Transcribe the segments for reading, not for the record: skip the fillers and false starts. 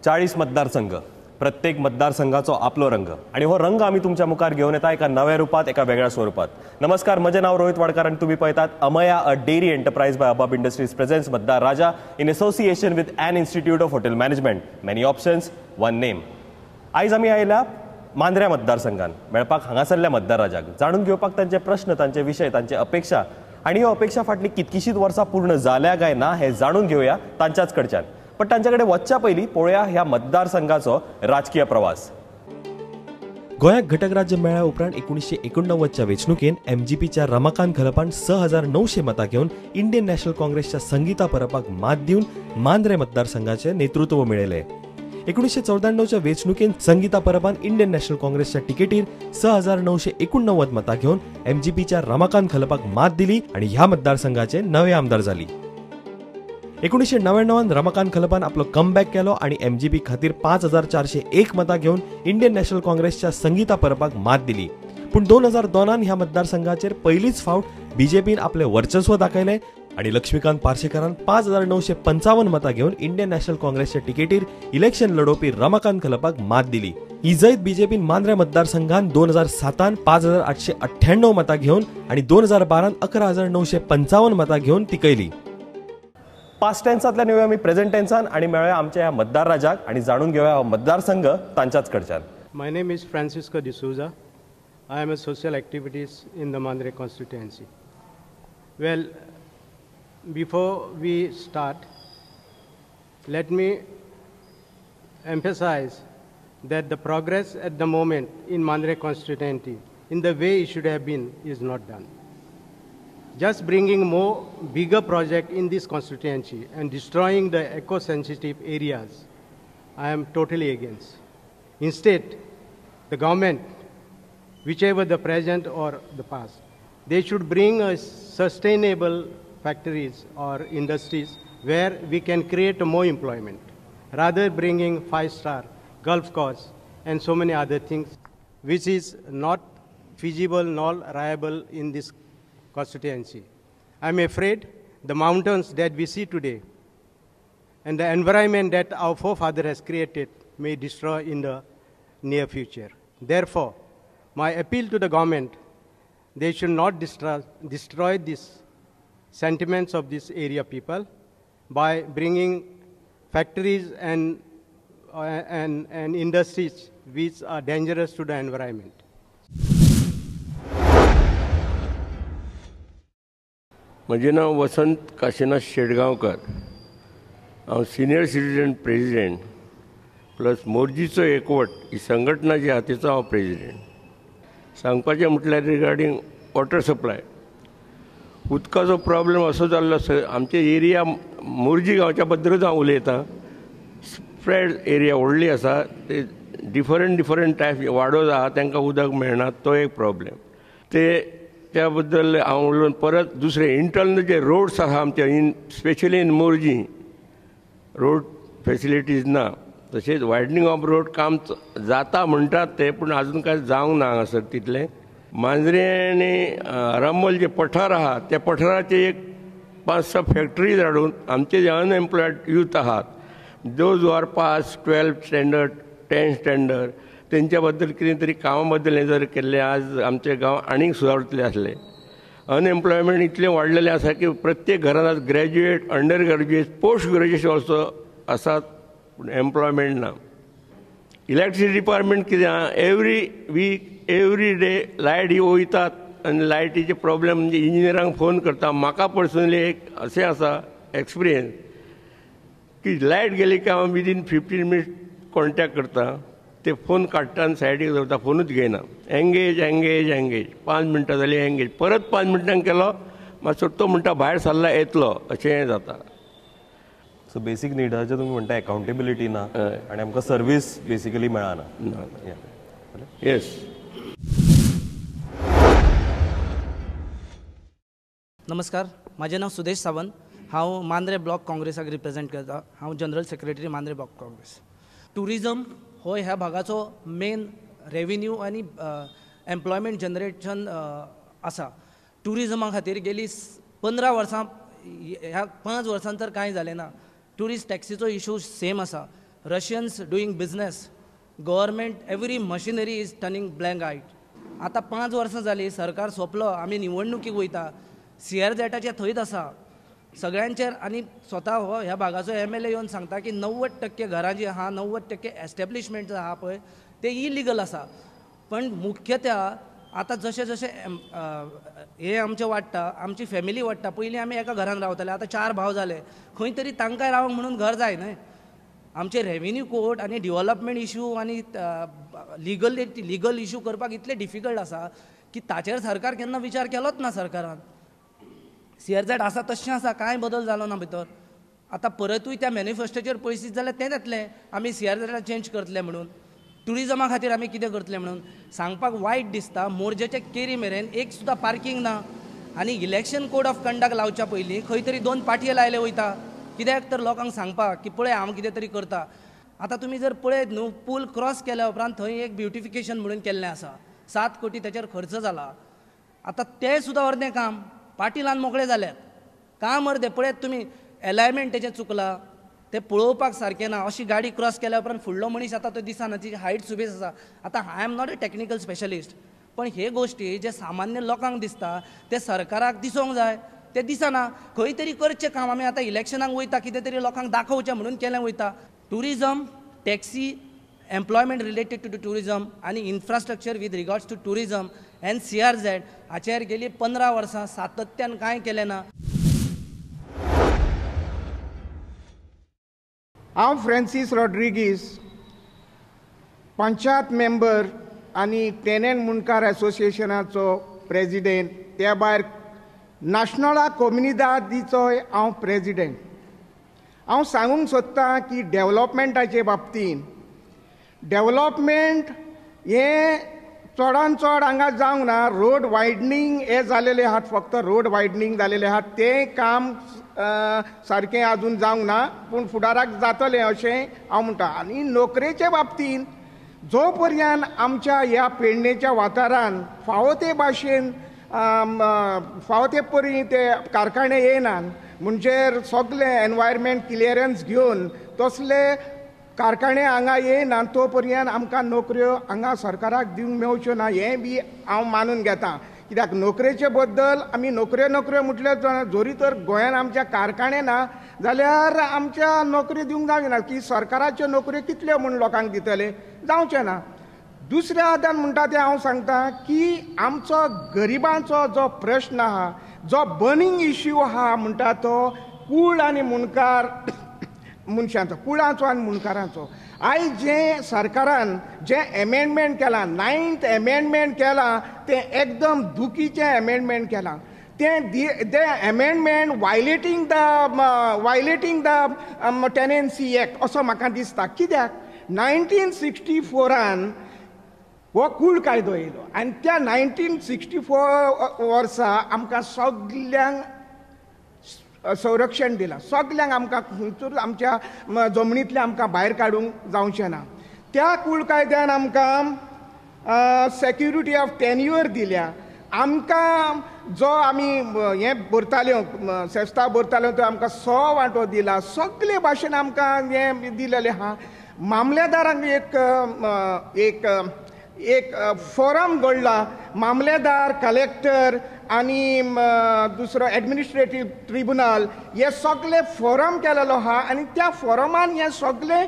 40 मतदारसंघ, प्रत्येक मतदारसंघाचो आपलो रंग आणि हो रंग आमी तुमच्या मुखार घेवन येता एका नव्या रूपात, एका वेगळ्या स्वरूपात. नमस्कार, म्हजें नाव रोहित वाडकर आनी तुमी पळयतात Amaya a dairy enterprise by Abab industries presents Matdar Raja in association with an institute of hotel management. Many options, one name. आयज आमी आयल्या मांद्र्या मतदारसंघान मेळपाक हांगासरल्या मतदार राजाक, जाणून घेवपाक तांचे प्रश्न, तांचे विशय, तांचे अपेक्षा आनी ह्यो अपेक्षा फाटली कितकीशीच वर्सां पूर्ण जाल्या काय ना हें जाणून घेवया तांच्याच कडच्यान. पण तांचे कडेन वचच्या पयलीं पळोवया ह्या मतदारसंघाचो राजकीय प्रवास. गोंयाक घटक राज्य मेळ्ळ्या उपरांत 1989च्या वेंचणुकेन एमजीपीच्या रमाकांत खलपान 6900 मतां घेवन इंडियन नॅशनल काँग्रेसच्या संगीता परबाक मात दिवन मांद्रे मतदारसंघाचें नेतृत्व मेळयलें. 1994च्या वेंचणुकेन संगीता परबान इंडियन नॅशनल काँग्रेसच्या तिकेटीर 6989 मतां घेवन एमजीपीच्या रमाकांत खलपाक मात दिली आनी ह्या मतदारसंघाचे नवे आमदार जाली. 1999 रमाकांत खलपान आपलो कमबॅक केलो आनी एमजीपी खातीर 5401 मतां घेवन इंडियन नॅशनल काँग्रेसच्या संगीता परबाक मात दिली. पूण 2002 ह्या मतदारसंघाचेर पयलीच फावट बीजेपीन आपलें वर्चस्व दाखयलें आनी लक्ष्मीकांत पार्सेकारान 5955 मतां घेवन इंडियन नॅशनल काँग्रेसच्या तिकेटीर इलेक्शन लढोवपी रमाकांत खलपाक मात दिली. ही जैत बीजेपीन मांद्रे मतदारसंघान 2007 5898 मतां घेवन आनी 2012 11955 मतां घेवन टिकयली. पास्ट टेन्सांतल्यान येवया आमी प्रेझेंट टेन्सान आनी मेळोया आमच्या ह्या मतदार राजाक आनी जाणून घेवया हो मतदारसंघ तांच्याच कडच्यान. My name is Francisco D'Souza. I am a social activist in the Mandrem constituency. Well, before we start, let me emphasize that the progress at the moment in Mandrem constituency, in the way it should have been, is not done. Just bringing more bigger project in this constituency and destroying the eco-sensitive areas, I am totally against. Instead, the government, whichever the present or the past, they should bring a sustainable factories or industries where we can create more employment, rather bringing 5-star golf course and so many other things, which is not feasible nor viable in this constituency. I am afraid the mountains that we see today and the environment that our forefather has created may destroy in the near future. Therefore, my appeal to the government, they should not destroy these sentiments of this area people by bringing factories and industries which are dangerous to the environment. म्हजें नांव वसंत काशिनाथ शेटगांवकर. हांव senior citizen president plus मोरजीचो एकवट ही संघटना जी आहा तेचो हांव president. सांगपाचें म्हटल्यार रिगार्डींग वॉटर सप्लाय, उदकाचो प्रॉब्लेम असो जाल्लो आसा आमचे एरिया मोरजी गांवच्या बद्दलूच हांव उलयतां. स्प्रेड एरिया व्हडली आसा, ते डिफरंट डिफरंट टायप वाडो आहा तांकां उदक मेळना, तो एक प्रॉब्लेम. ते त्या बद्दल हांव उलोवन परत दुसरें इंटर्नल जे रोड्स आहा आमचे in specially in Morjim road facilities ना, तशेंच वायडनींग ऑफ रोड काम जाता म्हणटात ते, पूण आजून कांय जावंक ना हांगासर तितलें. मांद्रें आनी आरांबोल जे पठार आहा त्या पठाराचे एक 5-6 फॅक्टरीज हाडून आमचे जे अनएम्प्लॉयड यूथ आहात, those are pass 12th standard 10th standard, तेंच्या बद्दल कितें तरी कामा बद्दल हें जर केल्लें आज आमचें गांव आनीक सुदारतलें आसलें. अनएम्प्लॉयमेंट इतलें वाडलेलें आसा की प्रत्येक घरान आज graduate, under graduate, post graduation also आसात, पूण एम्प्लॉयमेंट ना. इलेक्ट्रिसिटी डिपार्टमेंट कितें आहा, every week every day light ही वयतात आनी लायटीचे प्रॉब्लेम म्हणजे इंजिनियरांक फोन करता. म्हाका पर्सनली एक अशें आसा एक्सपिरियन्स की लायट गेली काय हांव विदीन 15 मिनट्स कॉन्टॅक्ट करता, ते फोन काडटा आनी सायडीक दवरता, फोनूच घेयना. एंगेज एंगेज एंगेज, 5 मिनटां जालीं एंगेज, परत 5 मिनटांक केलो मातसो तो म्हणटा भायर सरला येतलो, अशें जाता. सो बेसीक निडाचें तुमी म्हणटा अकाउंटेबिलिटी ना आनी आमकां सर्वीस बेसिकली मेळना. येस. नमस्कार, म्हाजें नांव सुदेश सावंत. हांव मांद्रे ब्लॉक काँग्रेसाक रिप्रेजेंट करता. हांव general secretary Mandrem block Congress. Tourism हो ह्या भागाचो मेन रेविन्यू आनी एम्प्लॉयमेंट जनरेशन आसा. ट्युरिजमा खातीर गेली 15 वर्सां, ह्या 5 वर्सां तर कांय जालें ना. ट्युरिस्ट टॅक्सीचो इशू सेम आसा. Russians doing business. Government every machinery is turning blank eyed. आतां 5 वर्सां जालीं सरकार सोंपलो, आमी निवडणुकीक वयता, सीआरझॅडाचें थंयच आसा सगळ्यांचेर. आनी स्वता हो ह्या भागाचो एमएलए येवन सांगता की 90% घरां जीं आहा, 90% एस्टेब्लिशमेंट आहा पळय ते इलिगल आसा. पण मुख्यत्या आतां जशें जशें हें आमचें वाडटा, आमची फॅमिली वाडटा, पयलीं आमी एका घरान रावताले, आतां 4 भाव जाले, खंय तरी तांकां रावंक म्हणून घर जाय न्हय. आमचे रेवेन्यू कोर्ट आनी डिवलपमेंट इशू आनी लिगल इशू करपाक इतले डिफिकल्ट आसा की ताचेर सरकार केन्ना विचार केलोच ना. सरकारान सीआरझॅड आसा तशें आसा, कांय बदल जालो ना भितर. आतां परतूय त्या मॅनिफेस्टोचेर पयसीत जाल्यार तें येतलें, आमी सीआरझॅडा चेंज करतले म्हणून, ट्युरिजमा खातीर आमी कितें करतले म्हणून. सांगपाक वायट दिसता, मोरजेचे केरी मेरेन एक सुद्दां पार्कींग ना आनी इलेक्शन कोड ऑफ कंडक्ट लावच्या पयलीं खंय तरी 2 पाटये लायले वयता, कित्याक तर लोकांक सांगपाक की पळय हांव कितें तरी करता. आतां तुमी जर पळयत न्हू, पूल क्रॉस केल्या उपरांत थंय एक ब्युटिफिकेशन म्हणून केल्लें आसा, 7 कोटी ताचेर खर्च जाला. आतां तें सुद्दां अर्दें काम पाटी लावन मोकळे जाल्यात, काम अर्दें. पळयत तुमी एलायमेंट तेचें चुकलां, तें पळोवपाक सारकें ना. अशी गाडी क्रॉस केल्या उपरांत फुडलो मनीस आतां तो दिसना, तिची हायट सुबेज आसा. आतां I am not a technical specialist, पण हे गोश्टी जे सामान्य लोकांक दिसता ते सरकाराक दिसोंक जाय, ते दिसना. खंय तरी करचें काम. आमी आतां इलेक्शनाक वयता, कितें तरी लोकांक दाखोवचें म्हणून केलें वयता. Tourism, taxi, employment related to tourism आनी infrastructure with regards to tourism and CRZ हाचेर गेली 15 वर्सां सातत्यान कांय केलें ना. हांव फ्रांसीस रॉड्रिगीस, पंचायत मेंबर आनी टेनंट मुंडकार एसोसिएशनाचो प्रेजिडेंट, त्या भायर नॅशनला कोमुनिदादीचोय हांव प्रेजिडेंट. हांव सांगूंक सोदतां की डेवलपमेंटाचे बाबतींत डेवलपमेंट हें चडान चड हांगा जावंक ना. रोड वायडनींग हें जालेलें आहात, फक्त रोड वायडनींग जालेलें आहात, तें काम सारकें आजून जावंक ना, पूण फुडाराक जातलें अशें हांव म्हणटा. आनी नोकरेचे बाबतींत जो पर्यंत आमच्या ह्या पेडणेच्या वाठारान फावो ते भाशेन फावो ते परी ते कारखाने येनात, म्हणजे सगळें एनवायरमेंट क्लियरन्स घेवन तसले कारखाने हांगा येना तो पर्यंत आमकां नोकऱ्यो हांगा सरकाराक दिवंक मेळच्यो ना, हें बी हांव मानून घेता. कित्याक नोकरेचे बद्दल आमी नोकऱ्यो नोकऱ्यो म्हटल्यार जरी तर गोंयान आमच्या कारखाने ना जाल्यार आमच्या नोकऱ्यो दिवंक जावच्यो ना, की सरकाराच्यो नोकऱ्यो कितल्यो म्हूण लोकांक दितले, जावचें ना. दुसऱ्या आदान म्हणटा तें हांव सांगता की आमचो गरिबांचो जो प्रश्न आहा, जो बर्निंग इश्यू आहा म्हणटा तो कूळ आनी मुंडकार मनशांचो, कुळांचो आनी मुंडकारांचो. आयज जें सरकारान जें एमेंडमेंट केलां, 9th amendment केलां, तें एकदम दुखीचें एमेंडमेंट केलां. तें amendment violating the tenancy act असो म्हाका दिसता. कित्याक 1964 हो कूळ कायदो येयलो आनी त्या 1964 वर्सा आमकां सगल्यांक संरक्षण दिलां, सगल्यांक आमकां खंयसर आमच्या जमनींतल्यान आमकां भायर काडूंक जावचें ना. त्या कूळ कायद्यान आमकां सेक्युरिटी ऑफ टेन्युअर दिल्या. आमकां जो आमी हें भरताल्यो, सेस्ता भरताल्यो, त्यो आमकां 100 वांटो दिला. सगळे भाशेन आमकां हें दिलेलें आहा. मामलेदारांक एक एक एक फोरम घडला, मामलेदार, कलेक्टर आनी दुसरो एडमिनिस्ट्रेटीव ट्रिब्युनल, हे सगळे फोरम केलेलो आहा आनी त्या फोरमान हे सगळे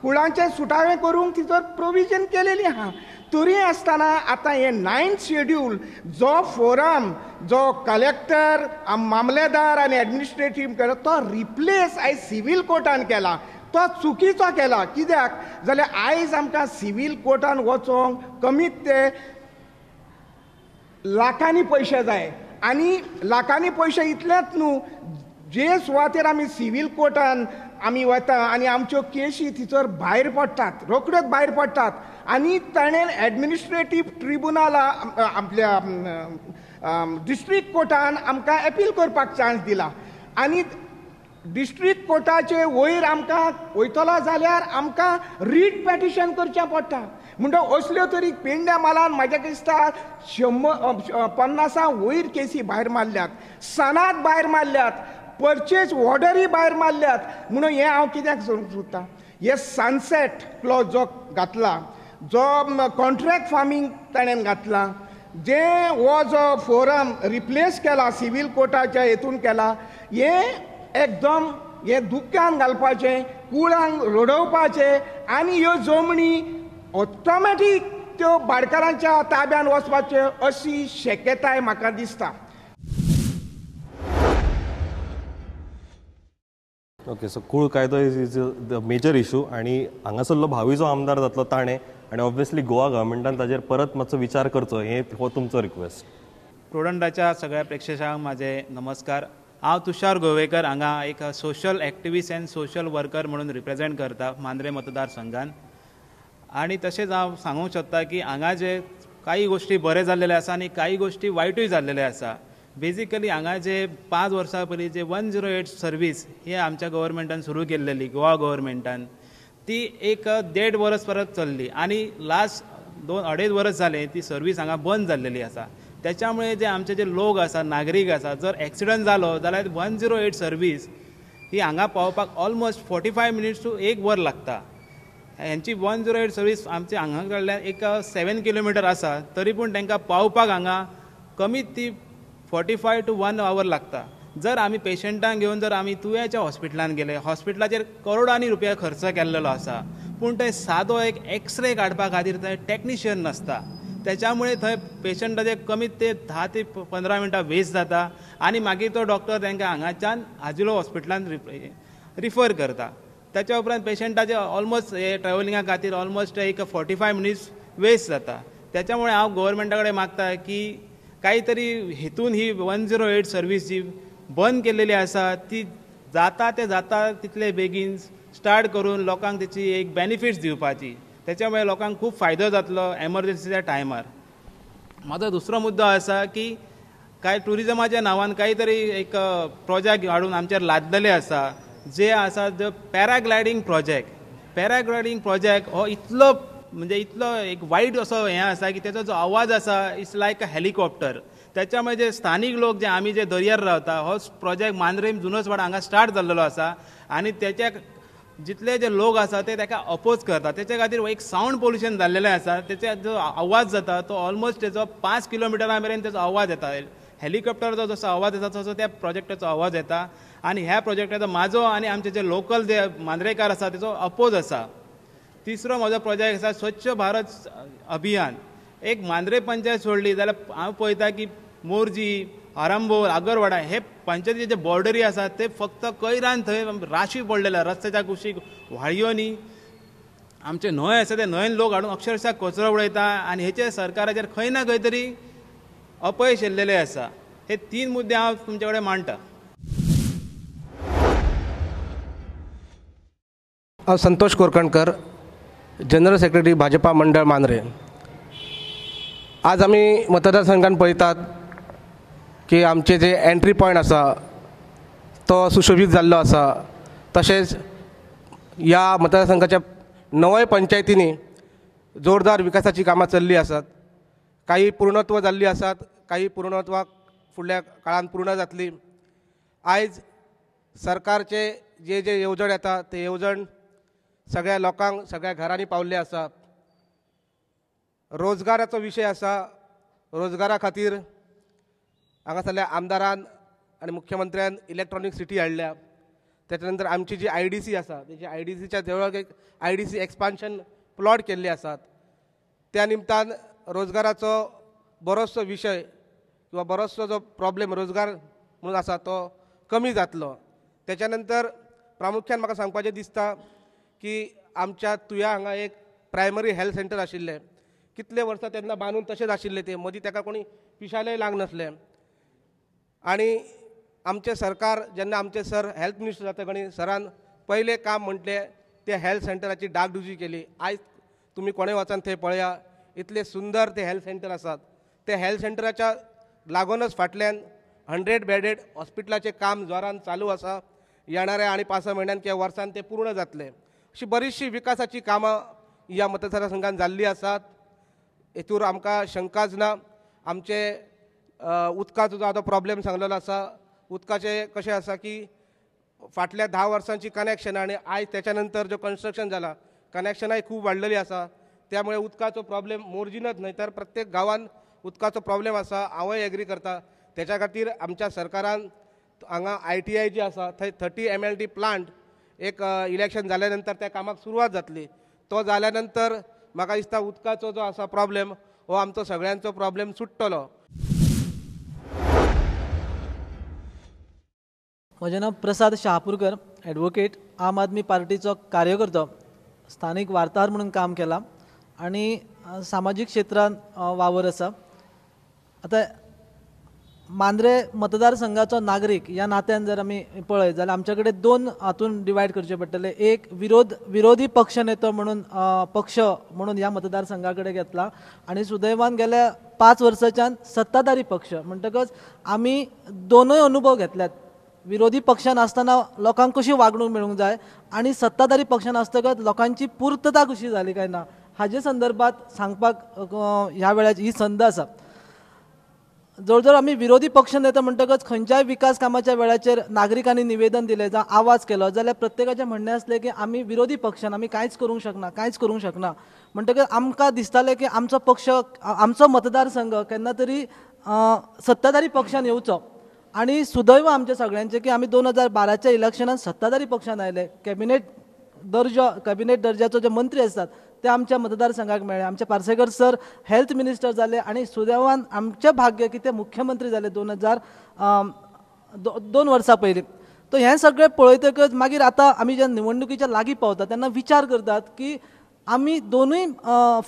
कुळांचे सुटावे करूंक तिचो प्रोविजन केलेली आहा. तरी आसतना आतां हे 9th schedule जो फोरम जो कलेक्टर, मामलेदार आनी एडमिनिस्ट्रेटीव केलो तो रिप्लेस आयज सिवील कोर्टान केला, तो चुकीचो केला. कित्याक जाल्यार आयज आमकां सिवील कोर्टान वचोंक कमीत ते लाखांनी पयशे जाय आनी लाखांनी पयशे इतलेच न्हू, जे सुवातेर आमी सिवील कोर्टान आमी वता आनी आमच्यो केशी थंयसर भायर पडटात, रोखड्योच भायर पडटात. आनी ताणें एडमिनिस्ट्रेटीव ट्रिब्युनला आपल्या डिस्ट्रिक्ट कोर्टान आमकां एपील करपाक चान्स दिला आनी डिस्ट्रिक्ट कोर्टाचे वयर आमकां वयतलो जाल्यार आमकां रीट पेटिशन करचें पडटा. म्हणटा असल्यो तरी पेडण्या म्हालान म्हाज्या दिसता 150 वयर केसी भायर मारल्यात, सनात भायर मारल्यात. परचेज ऑर्डरूय भायर मारल्यात. म्हणून हें हांव कित्याक सांगूंक सोदतां, हे सनसेट क्लॉज जो घातला, जो कॉन्ट्रॅक्ट फार्मींग ताणें घातला, जे हो जो फोरम रिप्लेस केला सिवील कोर्टाच्या हेतून केला, हें एकदम हें दुख्खान घालपाचें, कुळांक रडोवपाचें आनी ह्यो जमनी ऑटोमॅटीक त्यो भाडकारांच्या ताब्यान वचपाच्यो अशी शक्यताय म्हाका दिसता. ओके, सो कूळ कायदो is the major issue आनी हांगासरलो भावी जो आमदार जातलो ताणें आनी ऑब्वियसली गोवा गव्हर्मेंटान ताजेर परत मातसो विचार करचो, हें हो तुमचो रिक्वेस्ट. प्रोडंटाच्या सगळ्या प्रेक्षकांक म्हाजे नमस्कार. हांव तुषार गोवेकर, हांगा एक social activist and social worker म्हणून रिप्रेजेंट करता मांद्रे मतदारसंघान. आनी तशेंच हांव सांगूंक सोदता की हांगा जे काही गोश्टी बरे जाल्लेले आसा आनी काही गोश्टी वायटूय जाल्लेले आसा. बेजिकली हांगा जे 5 वर्सां पयलीं जे 108 सर्वीस ही आमच्या गव्हर्मेंटान सुरू केल्लेली, गोवा गव्हर्मेंटान, ती एक 1.5 वर्स परत चल्ली आनी लास्ट 2-2.5 वर्स जालें ती सर्वीस हांगा बंद जाल्लेली आसा. त्याच्यामुळे जे आमचे जे लोक आसा, नागरीक आसा, जर एक्सिडंट जालो जाल्यार 108 सर्वीस ही हांगा पावपाक ऑलमोस्ट 45 मिनिट्स टू 1 वर लागता. हेंची 108 सर्वीस आमचे हांगा कडल्यान एक 7 किलोमिटर आसा, तरी पूण तांकां पावपाक हांगा कमीत ती 45 टू 1 our लागता. जर आमी पेशंटांक घेवन जर आमी तुयाच्या हॉस्पिटलान गेले, हॉस्पिटलाचेर करोडांनी रुपया खर्च केल्लेलो आसा, पूण थंय सादो एक एक्सरे काडपा खातीर थंय टॅक्निशियन नासता. त्याच्यामुळे थंय पेशंटाचे कमीत ते 10 ते 15 मिनटां वेस्ट जाता आनी मागीर तो डॉक्टर तांकां हांगाच्यान आजिलो हॉस्पिटलान रिफर करता. त्याच्या उपरांत पेशंटाचे ऑलमोस्ट हे ट्रॅव्हलिंगा खातीर ऑलमोस्ट एक 45 मिनिट्स वेस्ट जाता. त्याच्यामुळे हांव गव्हर्मेंटा कडेन मागता की काहीतरी हेतून ही 108 सर्वीस जी बंद केलेली आसा ती जाता ते जाता तितले बेगीन स्टार्ट करून लोकांक तेची एक बेनिफिट्स दिवपाची. त्याच्यामुळे लोकांक खूब फायदो जातलो एमर्जन्सीच्या टायमार. म्हाजो दुसरो मुद्दो आसा की कांय ट्युरिजमाच्या नांवान काही तरी एक प्रोजेक्ट हाडून आमचेर लादलेले आसा, जे आसा पॅराग्लायडींग प्रोजेक्ट. पॅराग्लायडींग प्रोजेक्ट हो इतलो म्हणजे इतलो एक वायट असो हें आसा की तेचो जो आवाज आसा it's like a helicopter. त्याच्यामुळे जे स्थानीक लोक जे आमी जे दर्यार रावता, हो प्रोजेक्ट मांद्रेम जुनोसवाडा हांगा स्टार्ट जाल्लेलो आसा आनी तेच्या जितले जे लोक आसा ते ताका अपोज करता. तेच्या खातीर एक सावंड पोल्युशन जाल्लेलें आसा, तेच्या जो आवाज जाता तो ऑलमोस्ट तेचो 5 किलोमिटरा मेरेन तेचो आवाज येता. हेलिकॉप्टरचो जसो आवाज येता तसो त्या प्रोजेक्टाचो आवाज येता आनी ह्या प्रोजेक्टाचो म्हाजो आनी आमचे जे लोकल जे मांद्रेकार आसा तेचो अपोज आसा. तिसरो म्हजो प्रोजेक्ट आसा स्वच्छ भारत अभियान. एक मांद्रे पंचायत सोडली जाल्यार हांव पळयता की मोरजी, आरांबोल, आगरवाडा हे पंचायतीचे जे बॉर्डरी आसा ते फक्त कैरान थंय राशी पडलेले, रस्त्याच्या कुशीक व्हाळयोनी आमचे न्हंय आसा ते न्हंयन लोक हाडून अक्षरशः कचरो उडयता आनी हेचे सरकाराचेर खंय ना खंय तरी अपयश येयल्लेलें आसा. हे 3 मुद्दे हांव तुमचे कडेन मांडटा. हांव संतोष कोरकणकर, जनरल सेक्रेटरी भाजपा मंडळ मांद्रे. आज आमी मतदारसंघान पळयतात की आमचे जे एंट्री पॉयंट आसा तो सुशोभीत जाल्लो आसा. तशेंच ह्या मतदारसंघाच्या 9 पंचायतींनी जोरदार विकासाची कामां चल्ली आसात. काही पूर्णत्व जाल्ली आसात, काही पूर्णत्वाक फुडल्या काळान पूर्ण जातली. आयज सरकारचे जे जे येवजण येता ते येवजण सगळ्या लोकांक सगळ्या घरांनी पावल्ले आसा. रोजगाराचो विशय आसा, रोजगारा खातीर हांगासरल्या आमदारान आनी मुख्यमंत्र्यान इलेक्ट्रॉनीक सिटी हाडल्या. त्याच्या नंतर आमची जी IDC आसा तेजी IDCच्या जवळ एक IDC expansion प्लॉट केल्ले आसात. त्या निमतान रोजगाराचो बरोचसो विशय किंवा बरोचसो जो प्रॉब्लेम रोजगार म्हणून आसा तो कमी जातलो. त्याच्या नंतर प्रामुख्यान म्हाका सांगपाचें दिसता की आमच्या तुया हांगा एक प्रायमरी हेल्थ सेंटर आशिल्लें, कितले वर्सां तेन्ना बांदून तशेंच आशिल्लें, तें मदीं ताका कोणी पिशालेय लागनासलें. आनी आमचें सरकार जेन्ना आमचे सर हेल्थ मिनिस्टर जाता कणी सरान पयलें काम म्हटलें ते हेल्थ सेंटराची डागडुजी केली. आयज तुमी कोणें वचून थंय पळया, इतले सुंदर ते हेल्थ सेंटर आसात. ते हेल्थ सेंटराच्या लागूनच फाटल्यान 100 बेडेड हॉस्पिटलाचें काम जोरान चालू आसा. येणाऱ्या आनी 5-6 म्हयन्यान किंवा वर्सान तें पूर्ण जातलें. अशी बरीचशी विकासाची कामां ह्या मतदारसंघान जाल्लीं आसात, हेतूर आमकां शंकाच ना. आमचे उदकाचो जो आतां प्रॉब्लेम सांगलेलो आसा उदकाचें कशें आसा की फाटल्या 10 वर्सांची कनेक्शन आनी आयज तेच्या नंतर जो कन्स्ट्रक्शन जाला कनेक्शनाय खूब वाडलेली आसा, त्यामुळे उदकाचो प्रॉब्लेम मोरजीनच न्हय तर प्रत्येक गांवान उदकाचो प्रॉब्लेम आसा. हांवूय एग्री करता. तेच्या खातीर आमच्या सरकारान हांगा ITI जी आसा थंय 30 MLD plant एक इलेक्शन जाल्या नंतर त्या कामाक सुरवात जातली. तो जाल्या नंतर म्हाका दिसता उदकाचो जो आसा प्रॉब्लेम हो आमचो सगळ्यांचो प्रॉब्लेम सुट्टलो. म्हजें नांव प्रसाद शहापूरकर, एडवोकेट, आम आदमी पार्टीचो कार्यकर्तो, स्थानीक वार्ताहर म्हणून काम केलां आनी सामाजीक क्षेत्रांत वावर आसा. आतां मांद्रे मतदारसंघाचो नागरीक ह्या नात्यान जर आमी पळयत जाल्यार आमचे कडेन दोन हातून डिवायड करचे पडटले. एक विरोधी पक्ष नेतो म्हणून पक्ष म्हणून ह्या मतदारसंघा कडेन घेतला आनी सुदैवान गेल्या 5 वर्सांच्यान सत्ताधारी पक्ष म्हणटकच आमी दोनूय अनुभव घेतल्यात. विरोधी पक्षान आसतना लोकांक कशी वागणूक मेळूंक जाय आनी सत्ताधारी पक्षान आसतकच लोकांची पुर्तता कशी जाली काय ना हाजे संदर्भात सांगपाक ह्या वेळार ही संद आसा. जवळ जवळ आमी विरोधी पक्ष नेता म्हणटकच खंयच्याय विकास कामाच्या वेळाचेर नागरिकांनी निवेदन दिलें जावं आवाज केलो जाल्यार प्रत्येकाचें म्हणणें आसलें की आमी विरोधी पक्षान आमी कांयच करूंक शकना, कांयच करूंक शकना. म्हणटकच आमकां दिसतालें की आमचो पक्ष, आमचो मतदारसंघ केन्ना तरी सत्ताधारी पक्षान येवचो आनी सुदैव आमचें सगळ्यांचें की आमी 2012च्या इलेक्शनान सत्ताधारी पक्षान आयले. कॅबिनेट दर्जाचो जे मंत्री आसतात ते आमच्या मतदारसंघाक मेळ्ळे. आमचे पार्सेकर सर हेल्थ मिनिस्टर जाले आनी सुदैवान आमचें भाग्य की ते मुख्यमंत्री जाले 2 वर्सां पयलीं. तो हें सगळें पळयतकच मागीर आतां आमी जेन्ना निवडणुकीच्या लागीं पावता तेन्ना विचार करतात की आमी दोनूय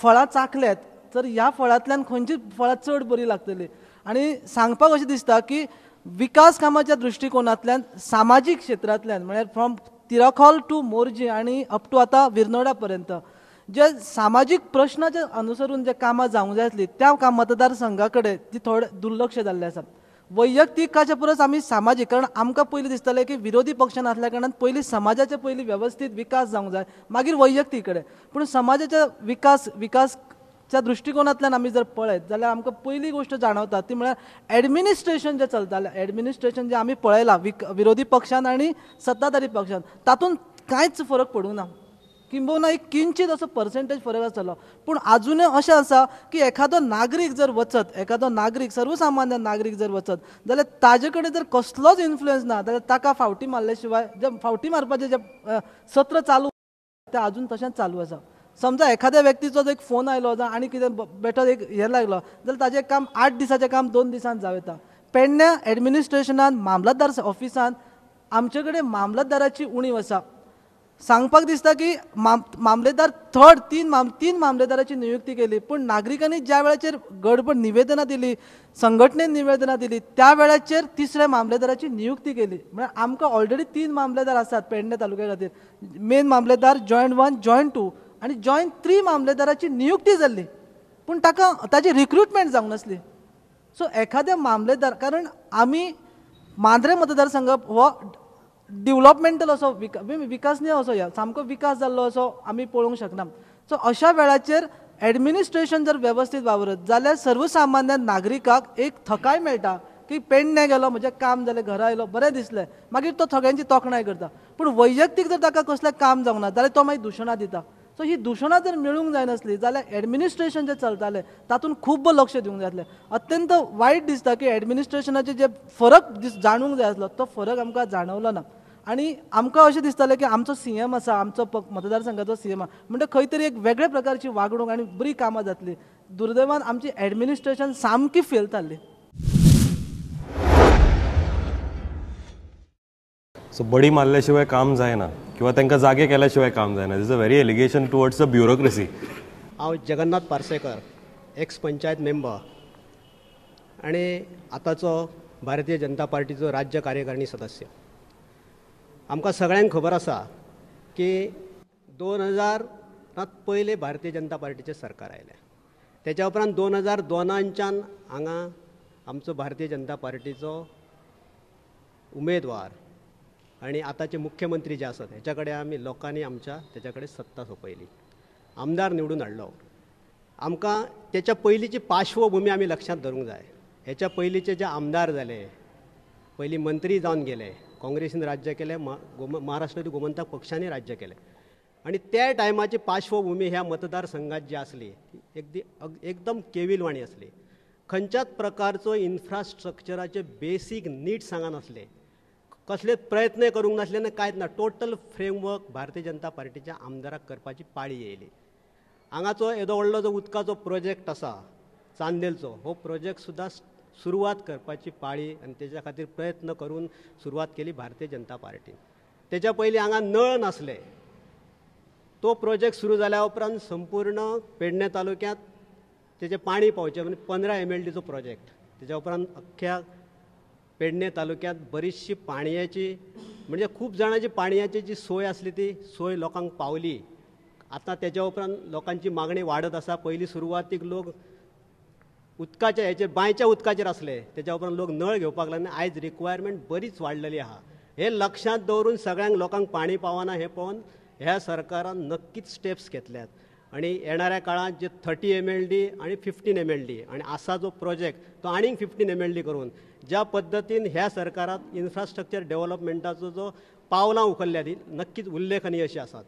फळां चाखल्यात तर ह्या फळांतल्यान खंयची फळां चड बरी लागतली. आनी सांगपाक अशें दिसता की विकास कामाच्या दृश्टिकोनांतल्यान सामाजीक क्षेत्रांतल्यान म्हळ्यार फ्रॉम तिराखोल टू मोरजी आनी अप टू आतां विरनोडा पर्यंत जे सामाजीक प्रश्नाचे अनुसरून जे कामां जावंक जाय आसली त्या काम मतदारसंघा कडेन ती थोडें दुर्लक्ष जाल्लें आसा. वैयक्तिकाच्या परस आमी सामाजीक, कारण आमकां पयलीं दिसतालें की विरोधी पक्षान आसल्या कारणान पयलीं समाजाचे पयलीं वेवस्थीत विकास जावंक जाय मागीर वैयक्तीक कडेन. पूण समाजाच्या विकासच्या दृश्टिकोनांतल्यान आमी जर पळयत जाल्यार आमकां पयली गोश्ट जाणवता ती म्हळ्यार एडमिनिस्ट्रेशन जें चलतालें, एडमिनिस्ट्रेशन जें आमी पळयलां विरोधी पक्षान आनी सत्ताधारी पक्षान तातूंत कांयच फरक पडूंक ना, किंबहुना एक किंचीत असो पर्सेंटेज फरक आसतलो. पूण आजुनूय अशें आसा की एखादो नागरीक जर वचत, एखादो नागरीक सर्वसामान्य नागरीक जर वचत जाल्यार ताजे कडेन जर कसलोच इन्फ्लुयन्स ना जाल्यार ताका फावटी मारले शिवाय जे फावटी मारपाचें जें सत्र चालू तें आजून तशेंच चालू आसा. समजा एखाद्या व्यक्तीचो एक फोन आयलो जावं आनी कितें बेठो एक हें लागलो जाल्यार ताजें काम 8 दिसाचें काम 2 दिसान जावं येता. पेडण्या एडमिनिस्ट्रेशनान मामलतदार ऑफिसान आमचे कडेन मामलतदाराची उणीव आसा. सांगपाक दिसता की मामलेदार थर्ड तीन मामलेदाराची नियुक्ती केली पूण नागरिकांनी ज्या वेळाचेर गडबड निवेदनां दिली, संघटनेन निवेदनां दिली त्या वेळाचेर तिसऱ्या मामलेदाराची नियुक्ती केली. म्हळ्यार आमकां ऑलरेडी 3 मामलेदार आसात पेडणे तालुक्या खातीर, मेन मामलेदार, जॉयंट 1, जॉयंट 2 आनी जॉयंट 3 मामलेदाराची नियुक्ती जाल्ली पूण ताका ताजी रिक्रुटमेंट जावंक नासली. सो एखाद्या मामलेदार, कारण आमी मांद्रे मतदारसंघ हो डिवलॉपमेंटल असो विकासनीय असो ह्या सामको विकास जाल्लो असो आमी पळोवंक शकना. सो अशा वेळाचेर एडमिनिस्ट्रेशन जर वेवस्थीत वावरत जाल्यार सर्वसामान्य नागरिकाक एक थकाय मेळटा की पेडणे गेलो म्हजें काम जालें, घरा आयलो, बरें दिसलें, मागीर तो सगळ्यांची तोखणाय करता. पूण वैयक्तीक जर ताका कसलें काम जावंक ना जाल्यार तो मागीर दुशणां दिता. सो ही दुशणां जर मेळूंक जायनासली जाल्यार एडमिनिस्ट्रेशन जें चलतालें तातूंत खूब लक्ष दिवंक जाय आसलें. अत्यंत वायट दिसता की एडमिनिस्ट्रेशनाचे जे फरक जाणूंक जाय आसलो तो फरक आमकां जाणवलो ना. आनी आमकां अशें दिसतालें की आमचो सीएम आसा, आमचो मतदारसंघाचो सीएम आसा म्हणटा खंय तरी एक वेगळे प्रकारची वागणूक आनी बरी कामां जातली. दुर्दैवान आमची एडमिनिस्ट्रेशन सामकी फेल थारली. सो बडी मारल्या शिवाय काम जायना किंवा तांकां जागे केल्या शिवाय काम जायना. This a very allegation towards the bureaucracy. हांव जगन्नाथ पार्सेकर, एक्स पंचायत मेंबर आनी आतांचो भारतीय जनता पार्टीचो राज्य कार्यकारिणी सदस्य. आमकां सगळ्यांक खबर आसा की 2000 पयलें भारतीय जनता पार्टीचें सरकार आयलें, तेच्या उपरांत 2002च्यान हांगा आमचो भारतीय जनता पार्टीचो उमेदवार आनी आतांचे मुख्यमंत्री जे आसात हेच्या कडेन आमी लोकांनी आमच्या तेच्या कडेन सत्ता सोंपयली, आमदार निवडून हाडलो. आमकां तेच्या पयलींची पार्श्वभुमी आमी लक्षांत धरूंक जाय. हेच्या पयलींचे जे आमदार जाले, पयलीं मंत्री जावन गेले, काँग्रेसीन राज्य केलें, महाराष्ट्रांत गोमंतक पक्षांनी राज्य केलें आनी त्या टायमाची पार्श्वभूमी ह्या मतदारसंघात जी आसली ती एकदम केविलवाणी आसली. खंयच्याच प्रकारचो इन्फ्रास्ट्रक्चराचे बेसीक नीड्स हांगा नासले, कसलेच प्रयत्न करूंक नासले ना कांयच ना. टोटल फ्रेमवर्क भारतीय जनता पार्टीच्या आमदाराक करपाची पाळी येयली. हांगाचो येदो व्हडलो जो उदकाचो प्रोजेक्ट आसा चांदेलचो, हो प्रोजेक्ट सुद्दां सुरवात करपाची पाळी आनी तेच्या खातीर प्रयत्न करून सुरवात केली भारतीय जनता पार्टीन. तेच्या पयलीं हांगा नळ नासले, तो प्रोजेक्ट सुरू जाल्या उपरांत संपूर्ण पेडणे तालुक्यांत तेजें पाणी पावचें म्हणजे 15 MLDचो प्रोजेक्ट. तेच्या उपरांत अख्ख्या पेडणे तालुक्यांत बरीचशी पाणयाची म्हणजे खूब जाणांची पाणयाची जी सोय आसली ती सोय लोकांक पावली. आतां तेच्या उपरांत लोकांची मागणी वाडत आसा. पयलीं सुरवातीक लोक उदकाच्या हेचेर बांयच्या उदकाचेर आसले, तेच्या उपरांत लोक नळ घेवपाक लागले. आयज रिक्वायरमेंट बरीच वाडलेली आहा. हें लक्षांत दवरून सगळ्यांक लोकांक पाणी पावना हें पळोवन ह्या सरकारान नक्कीच स्टेप्स घेतल्यात आनी येणाऱ्या काळांत जे 30 MLD आनी 15 MLD आनी आसा जो प्रोजेक्ट तो आनीक 15 MLD करून ज्या पद्दतीन ह्या सरकारात इन्फ्रास्ट्रक्चर डेव्हलपमेंटाचो जो पावलां उखल्ल्या ती नक्कीच उल्लेखनीय अशी आसात.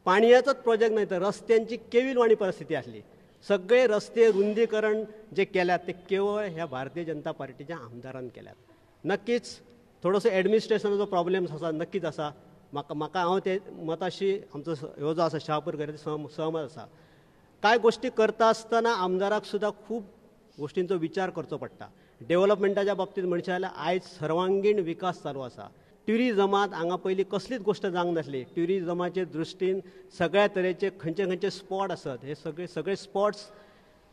पाणयाचोच प्रोजेक्ट न्हय तर रस्त्यांची केविलवाणी परिस्थिती आसली. सगळे रस्ते रुंदीकरण जे केल्यात ते केवळ ह्या भारतीय जनता पार्टीच्या आमदारान केल्यात. नक्कीच थोडोसो एडमिनिस्ट्रेशनाचो प्रॉब्लेम्स आसा, नक्कीच आसा. म्हाका हांव ते मताशी आमचो ह्यो जो आसा शहापूरकर सहमत आसा. कांय गोश्टी करता आसतना आमदाराक सुद्दां खूब गोश्टींचो विचार करचो पडटा. डेव्हलपमेंटाच्या बाबतींत म्हणचें जाल्यार आयज सर्वांगीण विकास चालू आसा. ट्युरिजमांत हांगा पयलीं कसलीच गोश्ट जावंक नासली. ट्युरिजमाचे दृश्टीन सगळ्या तरेचे खंयचे खंयचे स्पॉट आसत हे सगळे सगळे स्पॉट्स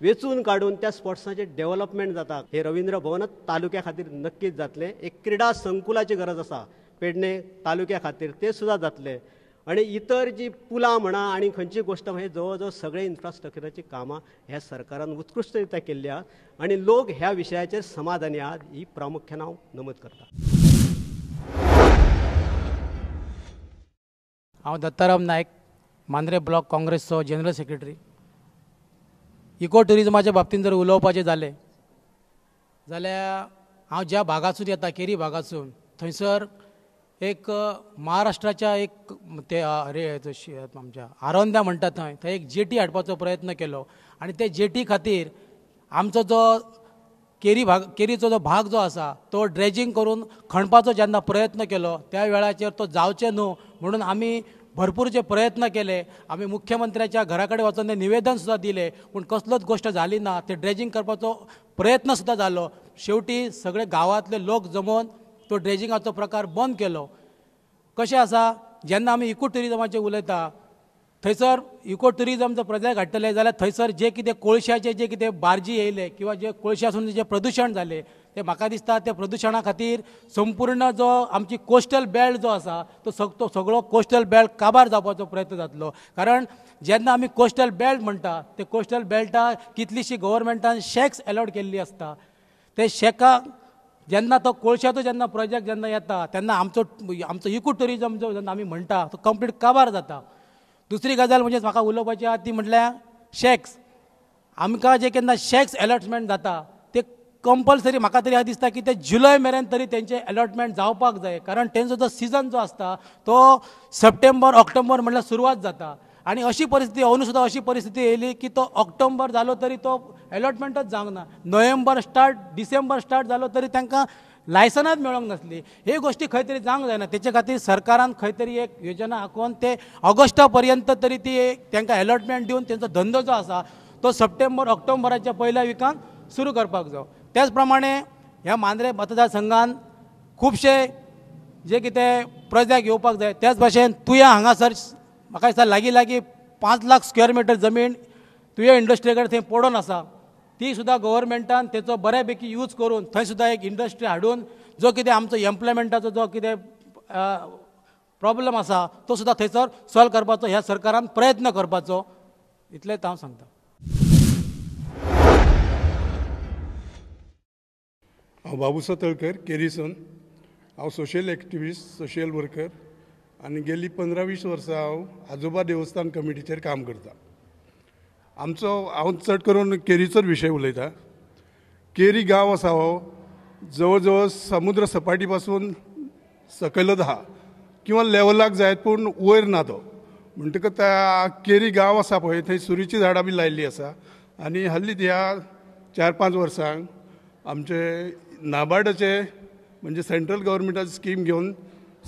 वेंचून काडून त्या स्पॉट्साचें डेव्हलपमेंट जाता. हे रवींद्र भवनच तालुक्या खातीर नक्कीच जातलें. एक क्रिडा संकुलाची गरज आसा पेडणे तालुक्या खातीर, ते सुद्दां जातले. आनी इतर जी पुलां म्हणा आनी खंयची गोश्ट हे जवळ जवळ सगळे इन्फ्रास्ट्रक्चराची कामां ह्या सरकारान उत्कृश्टरित्या केल्ली आहात आनी लोक ह्या विशयाचेर समाधानी आहात ही प्रामुख्यान हांव नमूद करता. हांव दत्ताराम नायक, मांद्रे ब्लॉक काँग्रेसचो जनरल सेक्रेटरी. इको ट्युरिजमाच्या बाबतींत जर उलोवपाचें जालें जाल्यार हांव ज्या भागासून येता केरी भागासून, थंयसर एक महाराष्ट्राच्या एक ते आमच्या आरोंदा म्हणटा थंय थंय एक जेटी हाडपाचो प्रयत्न केलो आनी ते जेटी खातीर आमचो जो केरी भाग केरीचो जो भाग जो आसा तो ड्रेजिंग करून खणपाचो जेन्ना प्रयत्न केलो त्या वेळाचेर तो जावचें न्हू म्हणून आमी भरपूर जे प्रयत्न केले. आमी मुख्यमंत्र्याच्या घरा कडेन वचून ते निवेदन सुद्दां दिलें पूण कसलोच गोश्ट जाली ना. ते ड्रेजिंग करपाचो प्रयत्न सुद्दां जालो. शेवटी सगळे गांवांतले लोक जमोवन तो ड्रेजिंगाचो प्रकार बंद केलो. कशें आसा, जेन्ना आमी इको ट्युरिजमाचेर उलयता थंयसर इको ट्युरिजम जर प्रोजेक्ट हाडटले जाल्यार थंयसर जे कितें कोळशाचे जे कितें बार्जी येयले किंवा जे कोळशासून जे प्रदुशण जालें ते म्हाका दिसता त्या प्रदुशणा खातीर संपूर्ण जो आमची कोस्टल बेल्ट जो आसा तो सगळो कोस्टल बेल्ट काबार जावपाचो प्रयत्न जातलो. कारण जेन्ना आमी कोस्टल बेल्ट म्हणटा ते कोस्टल बेल्टाक कितलीशी गव्हर्मेंटान शॅक्स एलॉट केल्ली आसता. ते शॅकाक जेन्ना तो कोळशाचो जेन्ना प्रोजेक्ट जेन्ना येता तेन्ना आमचो आमचो इको ट्युरिजम जो जेन्ना आमी म्हणटा तो कंप्लीट काबार जाता. दुसरी गजाल म्हणजे म्हाका उलोवपाची आहा ती म्हटल्यार शॅक्स. आमकां जे केन्ना शॅक्स एलॉटमेंट जाता ते कंपल्सरी म्हाका तरी दिसता की ते जुलय मेरेन तरी तेंचे एलॉटमेंट जावपाक जाय. कारण तेंचो जो सिजन जो आसता तो सप्टेंबर ऑक्टोबर म्हटल्यार सुरवात जाता आनी अशी परिस्थिती अंदू सुद्दां अशी परिस्थिती येयली की तो ऑक्टोबर जालो तरी तो एलॉटमेंटच जावंक ना. नोव्हेंबर स्टार्ट डिसेंबर स्टार्ट जालो तरी तांकां लायसनाच मेळोंक नासली. हे गोश्टी खंय तरी जावंक जायना. तेचे खातीर सरकारान खंय तरी एक योजना आंखोवन ते ऑगस्टा पर्यंत तरी ती तांकां एलॉटमेंट दिवन तेंचो धंदो जो आसा तो सप्टेंबर ऑक्टोबराच्या पयल्या विकान सुरू करपाक जाय. त्याच प्रमाणे ह्या मांद्रे मतदारसंघान खुबशे जे कितें प्रोजेक्ट येवपाक जाय. त्याच भाशेन तुया हांगासर म्हाका दिसता लागीं लागीं 5 लाख स्क्वेअर मिटर जमीन तुया इंडस्ट्री कडेन थंय पडून आसा ती सुद्दां गव्हर्मेंटान तेचो बऱ्या पैकी यूज करून थंय सुद्दां एक इंडस्ट्री हाडून जो कितें आमचो एम्प्लॉयमेंटाचो जो कितें प्रॉब्लम आसा तो सुद्दां थंयसर सॉल्व करपाचो ह्या सरकारान प्रयत्न करपाचो इतलेंच हांव सांगता. हांव बाबूसा तळकर केरीसून. हांव सोशल एक्टिविस्ट, सोशल वर्कर आनी गेली 15-20 वर्सां हांव आजोबा देवस्थान कमिटीचेर काम करता. आमचो हांव चड करून केरीचोच विशय उलयता. केरी गांव आसा हो जवळ जवळ समुद्र सपाटी पासून सकयलच आहा किंवा लेवलाक जायत पूण वयर ना तो. म्हणटकच केरी गांव आसा पळय थंय सुरीचीं झाडां बी लायिल्लीं आसा आनी हालींच ह्या 4-5 वर्सांक आमचे नाबार्डाचे म्हणजे सेंट्रल गव्हर्मेंटाची स्कीम घेवन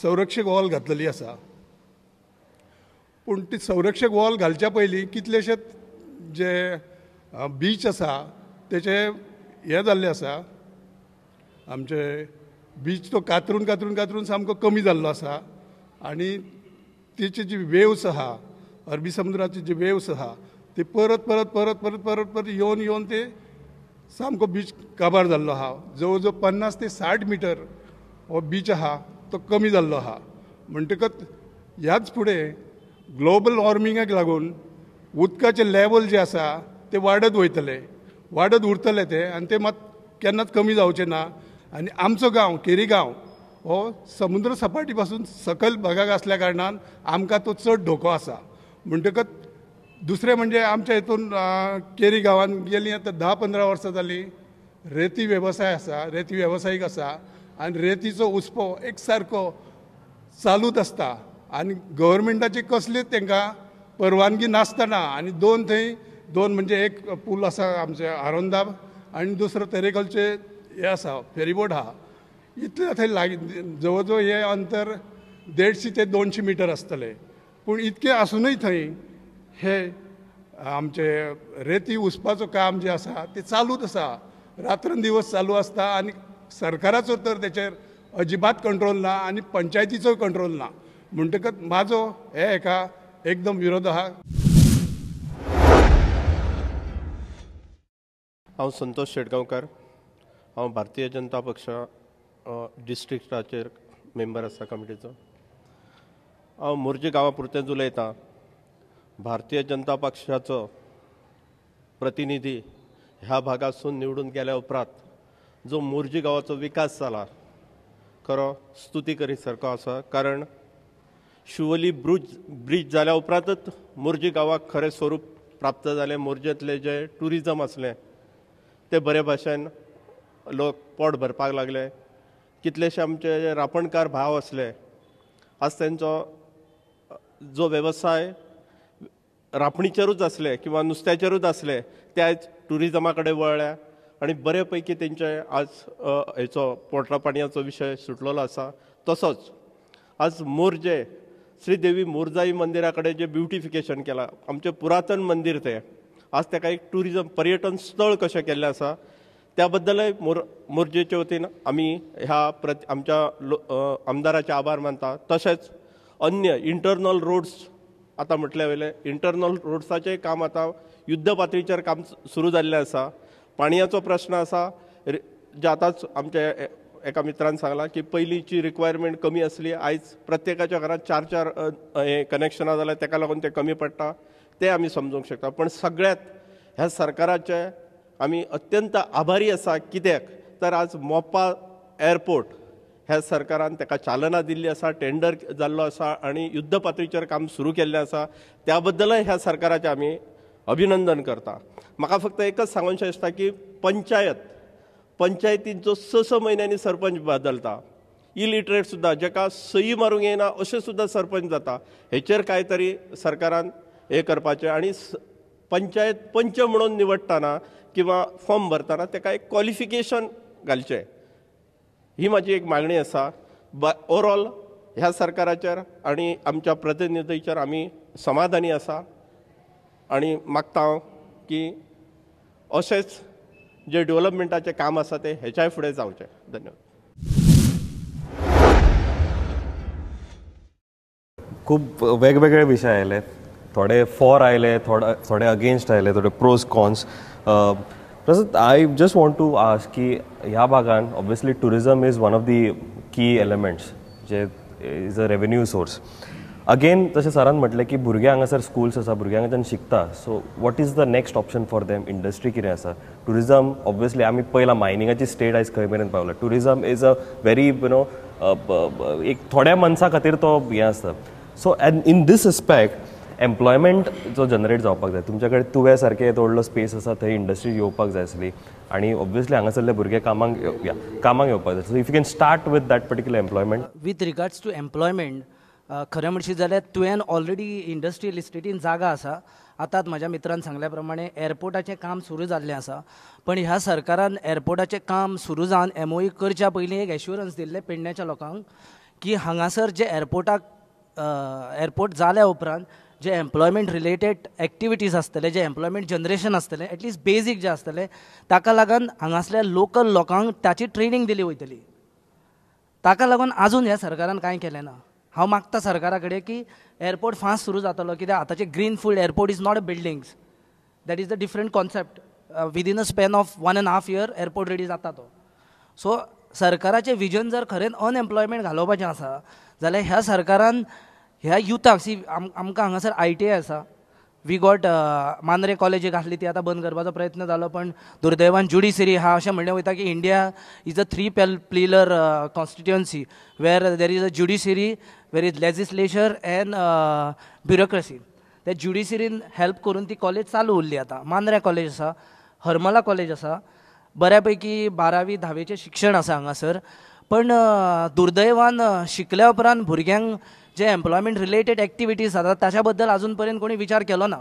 संरक्षक वॉल घातलेली आसा. पूण ती संरक्षक वॉल घालच्या पयलीं कितलेशेच जे बीच आसा तेचे हें जाल्लें आसा, आमचे बीच तो कातरून कातरून कातरून सामको कमी जाल्लो आसा आनी तेची जी वेव्स आहा, अरबी समुद्राची जी वेव्स आहा ती परत परत परत परत परत परत येवन येवन ते सामको बीच काबार जाल्लो आहा. जवळ जवळ 50 ते 60 मिटर हो बीच आहा तो कमी जाल्लो आहा. म्हणटकच ह्याच फुडें ग्लोबल वॉर्मिंगाक लागून उदकाचें लेवल जें आसा तें वाडत वयतलें, वाडत उरतलें तें आनी तें मात केन्नाच कमी जावचें ना. आनी आमचो गांव केरी गांव हो समुद्र सपाटी पासून सकयल भागाक आसल्या कारणान आमकां तो चड धोको आसा. म्हणटकच दुसरें म्हणजे आमच्या हितून केरी गांवान गेलीं आतां 10-15 वर्सां जालीं रेती वेवसाय आसा, रेती वेवसायीक आसा आनी रेतीचो उसपो एक सारको चालूच आसता आनी गव्हर्मेंटाची कसलीच तांकां परवानगी नासतना आनी दोन थंय दोन म्हणजे एक पूल आसा आमचे आरोंदा आनी दुसरो तेरेखोलचे हे आसा फेरीबोट आहा. इतलें थंय लागीं जवळ जवळ हें अंतर 150 ते 200 मिटर आसतलें, पूण इतकें आसुनूय थंय हे आमचे रेती उसपाचो काम जें आसा तें चालूच आसा, रात्रंदिवस चालू आसता आनी सरकाराचो तर तेचेर अजिबात कंट्रोल ना आनी पंचायतीचोय कंट्रोल ना. म्हणटकच म्हाजो हे हेका एकदम विरोध आहा. हांव संतोष शेटगांवकर, हांव भारतीय जनता पक्ष डिस्ट्रिक्टाचेर मेंबर आसा कमिटीचो. हांव मोरजी गांवा पुरतेंच उलयतां. भारतीय जनता पक्षाचो प्रतिनिधी ह्या भागासून निवडून गेल्या उपरांत जो मोरजी गांवाचो विकास जाला खरो स्तुती करी सारको आसा. कारण शिवोली ब्रिज जाल्या उपरांतच मोरजी गांवाक खरें स्वरूप प्राप्त जालें. मोरजेंतलें जें ट्युरिजम आसलें तें बरे भाशेन लोक पोट भरपाक लागले. कितलेशे आमचे जे रापणकार भाव आसले आज तेंचो जो वेवसाय रापणीचेरूच आसले किंवा नुस्त्याचेरूच आसले ते आयज ट्युरिजमा कडेन वळ्ळ्या आनी बरे पैकी तेंचे आज हेचो पोटा पाणयाचो विशय सुटलेलो आसा. तसोच आज मोरजे श्री देवी मोरजाई मंदिरा कडेन जें ब्युटिफिकेशन केलां, आमचें पुरातन मंदीर तें आज ताका एक ट्युरिजम पर्यटन स्थळ कशें केल्लें आसा त्या बद्दलय मोरजेचे वतीन आमी ह्या आमच्या आमदाराचे आभार मानता. तशेंच अन्य इंटरनल रोड्स आतां म्हटल्या वयलें इंटरनल रोड्साचें काम आतां युद्ध पातळीचेर काम सुरू जाल्लें आसा. पाणयाचो प्रश्न आसा जे आतांच आमचे एका मित्रान सांगलां की पयलींची रिक्वायरमेंट कमी आसली, आयज प्रत्येकाच्या घरांत 4-4 हे कनेक्शनां जाल्यार ताका लागून तें कमी पडटा तें आमी समजूंक शकता. पण सगळ्यांत ह्या सरकाराचे आमी अत्यंत आभारी आसा. कित्याक तर आज मोपा एअरपोर्ट ह्या सरकारान ताका चालना दिल्ली आसा, टेंडर जाल्लो आसा आनी युद्ध पातळीचेर काम सुरू केल्लें आसा. त्या बद्दलय ह्या सरकाराचें आमी अभिनंदन करता. म्हाका फक्त एकच सांगूंकशें दिसता की पंचायतींत जो 6-6 म्हयन्यांनी सरपंच बदलता, इलिटरेट सुद्दां जेका सही मारूंक येना अशें सुद्दां सरपंच जाता, हेचेर कांय तरी सरकारान हें करपाचें आनी पंचायत पंच म्हणून निवडटाना किंवा फॉर्म भरतना ताका एक क्वॉलिफिकेशन घालचें, ही म्हाजी एक मागणी आसा. ओवरऑल ह्या सरकाराचेर आनी आमच्या प्रतिनिधीचेर आमी समाधानी आसा आनी मागता हांव की अशेंच जे डेव्हलपमेंटाचें काम आसा तें हेच्याय फुडें जावचें. धन्यवाद. खूब वेगवेगळे विशय आयले, थोडे फॉर आयले, थोडे अगेन्स्ट आयले, थोडे प्रोज कॉन्स. तसोच I just want to ask की ह्या भागान obviously tourism is one of the key elements J is a revenue source. Again तशें सरान म्हटलें की भुरगे हांगासर स्कुल्स आसा, भुरगे हांगाच्यान शिकता, so what is the next option for them? Industry कितें आसा? ट्युरिजम ऑब्वियसली आमी पयला मायनिंगाची स्टेट आयज खंय मेरेन पावला. Tourism is a very you know एक थोड्या मनशां खातीर तो हें आसता. So and in this aspect employment जो जनरेट जावपाक जाय, तुमच्या कडेन तुव्या सारके व्हडलो स्पेस आसा, थंय इंडस्ट्री येवपाक जाय आसली आनी ऑब्वियसली हांगासरले भुरगे कामाक कामाक येवपाक जाय. So if you can start with that particular employment. With regards to employment, खरें म्हणशी जाल्यार तुवें ऑलरेडी इंडस्ट्रियल इस्टेटीन जागा आसा. आतांच म्हज्या मित्रान सांगल्या प्रमाणे एअरपोर्टाचें काम सुरू जाल्लें आसा, पण ह्या सरकारान एअरपोर्टाचें काम सुरू जावन एमओयू करच्या पयलीं एक एश्युरन्स दिल्लें पेडण्याच्या लोकांक की हांगासर जे एअरपोर्टाक एअरपोर्ट जाल्या उपरांत जे एम्प्लॉयमेंट रिलेटेड एक्टिविटीज आसतले, जे एम्प्लॉयमेंट जनरेशन आसतलें, एटलिस्ट बेजीक जें आसतलें, ताका लागून हांगासल्या लोकल लोकांक ताची ट्रेनींग दिली वयतली. ताका लागून आजून ह्या सरकारान कांय केलें ना. हांव मागता सरकारा कडेन की एअरपोर्ट फास्ट सुरू जातलो, कित्याक आतांचे greenfield airport is not a buildings, that is the different concept. Within a span of 1.5 year airport ready जाता तो. सो सरकाराचें विजन जर खरेंच अनएम्प्लॉयमेंट घालोवपाचें आसा जाल्यार ह्या सरकारान ह्या युथाक, सी आमकां हांगासर ITI आसा, we got Mandrem college एक आसली ती आतां बंद करपाचो प्रयत्न जालो, पण दुर्दैवान ज्युडिशरी आहा. अशें म्हणलें वयता की India is a 3 pillar constituency where there is a judiciary, where is legislature and bureaucracy. त्या ज्युडिशरीन हेल्प करून ती कॉलेज चालू उरली. आतां मांद्रे कॉलेज आसा, हरमला कॉलेज आसा, बऱ्यापैकी 12वी 10वीचें शिक्षण आसा हांगासर. पण दुर्दैवान शिकल्या उपरांत भुरग्यांक जे एम्प्लॉयमेंट रिलेटेड एक्टिविटीज जातात ताच्या बद्दल अजून पर्यंत कोणी विचार केलो ना.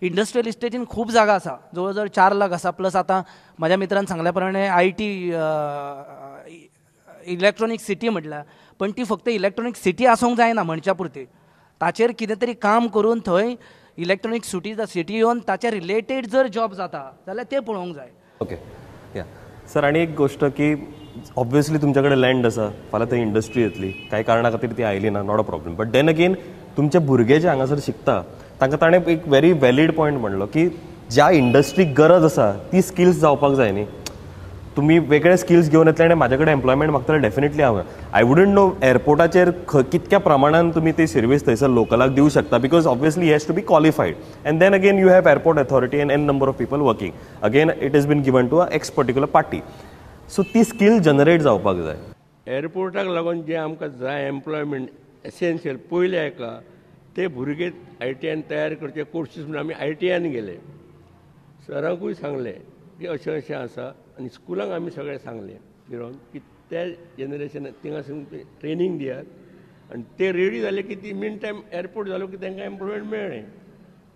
इंडस्ट्रियल इस्टेटीन खूब जागा आसा, जवळ जवळ 4 लाख आसा. प्लस आतां म्हाज्या मित्रान सांगल्या प्रमाणे IT electronic city म्हटल्यार, पण ती फक्त इलेक्ट्रॉनीक सिटी आसूंक जायना म्हणच्या पुरती, ताचेर कितें तरी काम करून थंय इलेक्ट्रॉनीक सिटी येवन ताच्या रिलेटेड जर जॉब जाता जाल्यार ते पळोवंक जाय. ओके या सर, आनी एक गोश्ट की ऑब्वियसली तुमच्या कडेन लँड आसा, फाल्यां थंय इंडस्ट्री येतली, कांय कारणा खातीर ती आयली ना, not a problem. But then again तुमचे भुरगे जे हांगासर शिकता तांकां ताणें एक व्हेरी व्हॅलीड पॉयंट म्हणलो की ज्या इंडस्ट्रीक गरज आसा ती स्किल्स जावपाक जाय न्ही. तुमी वेगळे स्किल्स घेवन येतले आनी म्हाजे कडेन एम्प्लॉयमेंट मागतले, डेफिनेटली हांव I wouldn't no एअरपोर्टाचेर कितक्या प्रमाणान तुमी ती सर्वीस थंयसर लोकलाक दिवं शकता, because obviously has to be qualified. And then again you have airport authority and n number of people working. Again it is been given to a X particular party. So ती skill generate जावपाक जाय. एअरपोर्टाक लागून जे आमकां जाय employment essential पयलें एका ते भुरगे ITI तयार करचे कोर्सीस म्हणून आमी ITI गेले, सरांकूय सांगलें की अशें अशें आसा आनी स्कुलांक आमी सगळें सांगलें फिरोवन की त्या जनरेशनाक थिंगासून ट्रेनींग दियात आनी ते रेडी जाले की ती मीन टायम एअरपोर्ट जालो की तांकां एम्प्लॉयमेंट मेळ्ळें.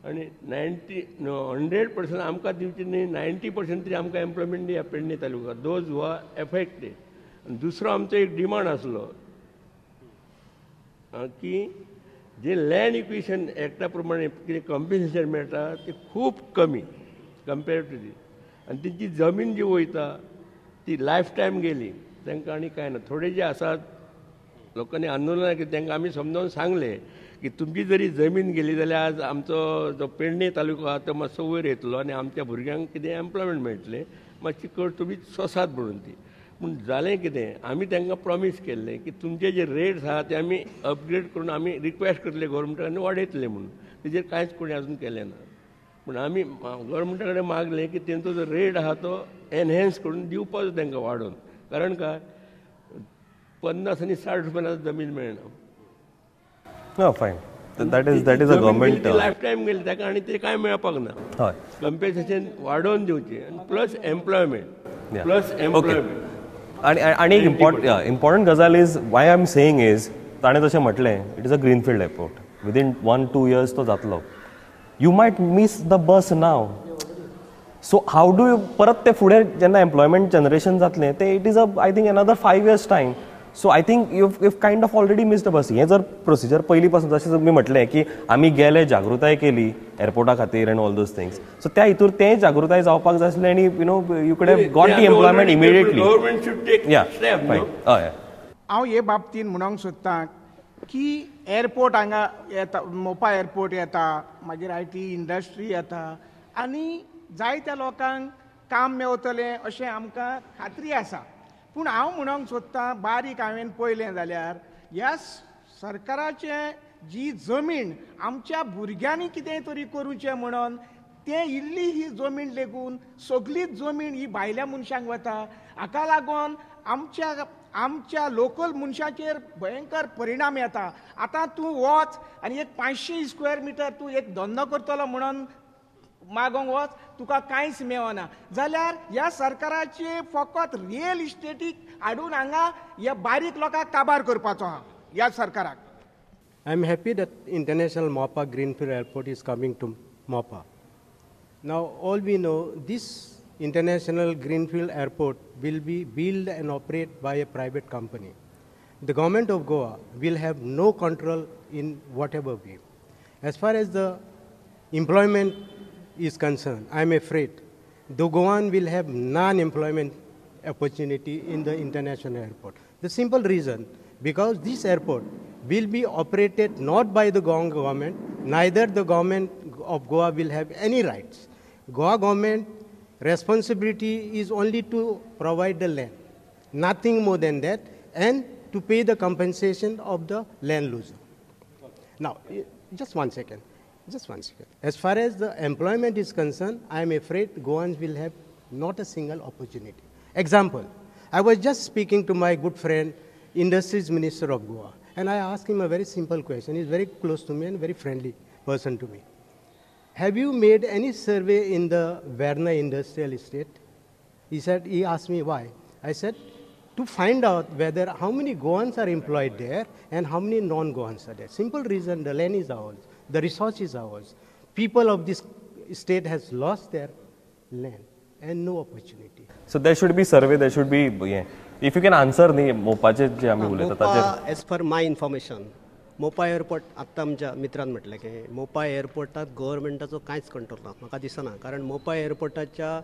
आनी 100% आमकां दिवची न्ही, 90% तरी आमकां एम्प्लॉयमेंट दिया Pedne taluka, those who are affected. आनी दुसरो आमचो एक डिमांड आसलो की जे लँड इक्विशन एक्टा प्रमाणे कितें कॉम्पेन्सेशन मेळटा तें खूब कमी कंपेर्ड टू दी, आनी तेंची जमीन जी वयता ती लायफ टायम गेली, तांकां आनी कांय ना. थोडे जे आसात लोकांनी आंदोलनां केली, तांकां आमी समजावन सांगलें की तुमची जरी जमीन गेली जाल्यार आज आमचो जो पेडणे तालुको आहा तो मातसो वयर येतलो आनी आमच्या भुरग्यांक कितें एम्प्लॉयमेंट मेळटलें, मातशी कड तुमी सोसात म्हणून ती. पूण जालें कितें, आमी तांकां प्रॉमीस केल्लें की तुमचे जे रेट्स आहा ते आमी अपग्रेड करून आमी रिक्वेस्ट करतले गव्हर्मेंटा आनी वाडयतले म्हणून, तेजेर कांयच कोणी आजून केलें ना. पूण आमी गव्हर्मेंटा कडेन मागलें की तेंचो जो रेट आहा तो एनहेन्स करून दिवपाचो तांकां वाडोवन, कारण काय 50 आनी 60 रुपयान आतां जमीन मेळना. Fine, that is a government life time गेली ताका आनी ते कांय मेळपाक ना. हय, कॉम्पेन्सेशन वाडोवन दिवचें आनी प्लस एम्प्लॉयमेंट, प्लस एम्प्लॉयमेंट. आनी आनी एक इम्पॉर्टंट गजाल is why I am saying is, ताणें जशें म्हटलें it is a greenfield airport, within 1-2 years तो जातलो. You might miss the bus now. So how do you परत ते फुडें जेन्ना एम्प्लॉयमेंट जनरेशन जातलें ते it is a I think another 5 years time. So I think you have kind of already missed the bus. हें जर procedure पयलीं पासून जशें तुमी म्हटलें की आमी गेले जागृताय केली एअरपोर्टा खातीर and all those things, so त्या हितूर तें जागृताय जावपाक जाय आसलें आनी you know you could have got the employment immediately. Government should take step. हय, हांव हे बाबतीन म्हणूंक सोदतां की एअरपोर्ट हांगा येता, मोपा एअरपोर्ट येता, मागीर IT industry येता आनी जायत्या लोकांक काम मेवतलें अशें आमकां खात्री आसा. पूण हांव म्हणूंक सोदतां बारीक हांवें पळयलें जाल्यार ह्या सरकाराचें जी जमीन आमच्या भुरग्यांनी कितें तरी करूचें म्हणून तें इल्ली ही जमीन लेगून सगळीच जमीन ही भायल्या मनशांक वता. हाका लागून आमच्या आमच्या लोकल मनशाचेर भयंकर परिणाम येता. आतां तूं वच आनी एक 500 स्क्वेअर मिटर तूं एक धंदो करतलो म्हणून मागोंक वच, तुका कांयच मेळना. जाल्यार ह्या सरकाराचे फकत रियल इस्टेटीक हाडून हांगा ह्या बारीक लोकांक काबार करपाचो आहा ह्या सरकाराक. I am happy that International Mopa Greenfield Airport is coming to Mopa. Now all we know, this International Greenfield Airport will be built and operated by a private company. The government of Goa will have no control in whatever way. As far as the employment is concerned, I am afraid the Goan will have non-employment opportunity in the international airport. The simple reason, because this airport will be operated not by the Goan government, neither the government of Goa will have any rights. Goa government responsibility is only to provide the land, nothing more than that, and to pay the compensation of the land loser. Now, just one second, just one second. As far as the employment is concerned, I am afraid Goans will have not a single opportunity. Example, I was just speaking to my good friend, Industries Minister of Goa, and I asked him a very simple question. He's very close to me and very friendly person to me. Have you made any survey in the Verna industrial estate? He said, he asked me why. I said, to find out whether how many Goans are employed there and how many non-Goans are there. Simple reason, the land is ours, the resource is ours. People of this state has lost their land and no opportunity. So there should be survey, there should be, yeah. If you can answer न्ही मोपाचे जे आमी उलयतात ताचेर. As per my information, Mopa airport आत्तां आमच्या मित्रान म्हटलें की मोपा एअरपोर्टाक गव्हर्मेंटाचो कांयच control ना, म्हाका दिसना. कारण मोपा एअरपोर्टाच्या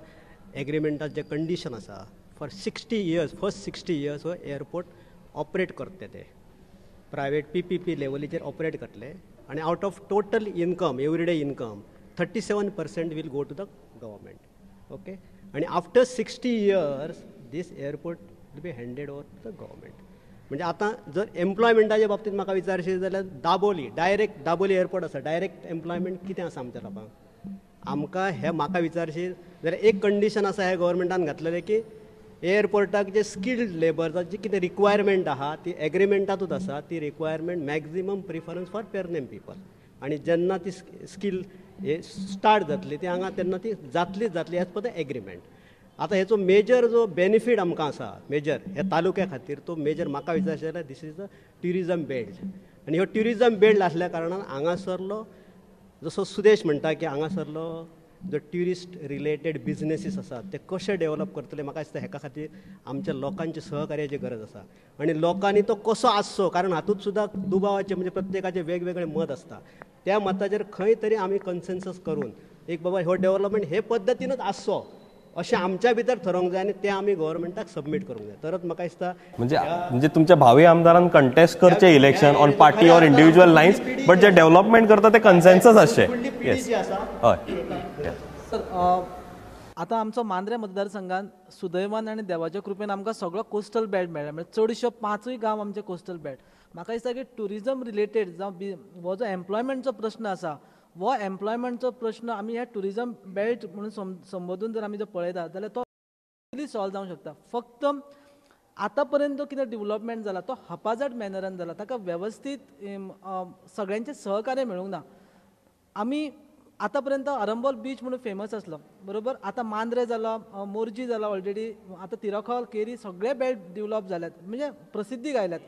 एग्रीमेंटात जें कंडिशन आसा, for 60 years, first 60 years हो एअरपोर्ट ऑपरेट करतले ते प्रायवेट PPP लेवलीचेर ऑपरेट करतले आनी out of total income, everyday income, 37% will go to the government. Okay, आनी after 60 years this airport will be handed over to the government. म्हणजे आतां जर एम्प्लॉयमेंटाच्या बाबतींत म्हाका विचारशी जाल्यार दाबोली, डायरेक्ट दाबोली एअरपोर्ट आसा, डायरेक्ट एम्प्लॉयमेंट कितें आसा आमच्या लोकांक? आमकां हें म्हाका विचारशी जाल्यार एक कंडिशन आसा ह्या गव्हर्मेंटान घातलेलें की एअरपोर्टाक जे स्किल्ड लेबर्साची कितें रिक्वायरमेंट आहा ती एग्रीमेंटातूच आसा, ती requirement maximum preference for Pernem people. आनी जेन्ना ती स्कील हे स्टार्ट जातली ती हांगा तेन्ना ती जातलीच जातली एज पर the agreement. आतां हेचो मेजर जो बेनिफीट आमकां आसा, मेजर ह्या तालुक्या खातीर तो मेजर म्हाका विचारशें जाल्यार this is the tourism belt. आनी ह्यो ट्युरिजम बेल्ट आसल्या कारणान हांगासरलो जसो सुदेश म्हणटा की हांगासरलो जो ट्युरिस्ट रिलेटेड बिजनेसीस आसात ते कशे डेवलप करतले, म्हाका दिसता हेका खातीर आमच्या लोकांच्या सहकार्याची गरज आसा. आनी लोकांनी तो कसो आसचो, कारण हातूंत सुद्दां दुबावाचें म्हणजे प्रत्येकाचें वेगवेगळें मत आसता, त्या मताचेर खंय तरी आमी कन्सेन्सस करून एक बाबा हो डेवलपमेंट हे पद्दतीनच आसचो अशें आमच्या भितर थरोवंक जाय आनी तें आमी गव्हर्मेंटाक सबमीट करूंक जाय. तरच म्हाका दिसता म्हणजे तुमच्या भावी आमदारान कंटेस्ट करचे election on party or individual lines, but J development करता ते कन्सेन्सस आसचे. हय सर, आतां आमचो मांद्रे मतदारसंघान सुदैवान आनी देवाच्या कृपेन आमकां सगळो कोस्टल बेल्ट मेळ्ळा, म्हणजे चडश्यो 5 गांव आमचे कोस्टल बेल्ट. म्हाका दिसता की ट्युरिजम रिलेटेड जावं हो जो एम्प्लॉयमेंटचो प्रश्न आसा, हो एम्प्लॉयमेंटचो प्रश्न आमी ह्या ट्युरिजम बेल्ट म्हणून संबोधून जर आमी जर पळयता जाल्यार तो इजिली सॉल्व जावंक शकता. फक्त आतां पर्यंत कितें डिवलपमेंट जाला तो हपाजट मॅनरान जाला, ताका वेवस्थीत सगळ्यांचें सहकार्य मेळूंक ना. आमी आतां पर्यंत अरंबोल बीच म्हणून फेमस आसलो, बरोबर, आतां मांद्रे जाला, मोरजी जाला ऑलरेडी, आतां तिरखोल, केरी सगळे बेल्ट डिवलप जाल्यात, म्हणजे प्रसिद्धीक आयल्यात.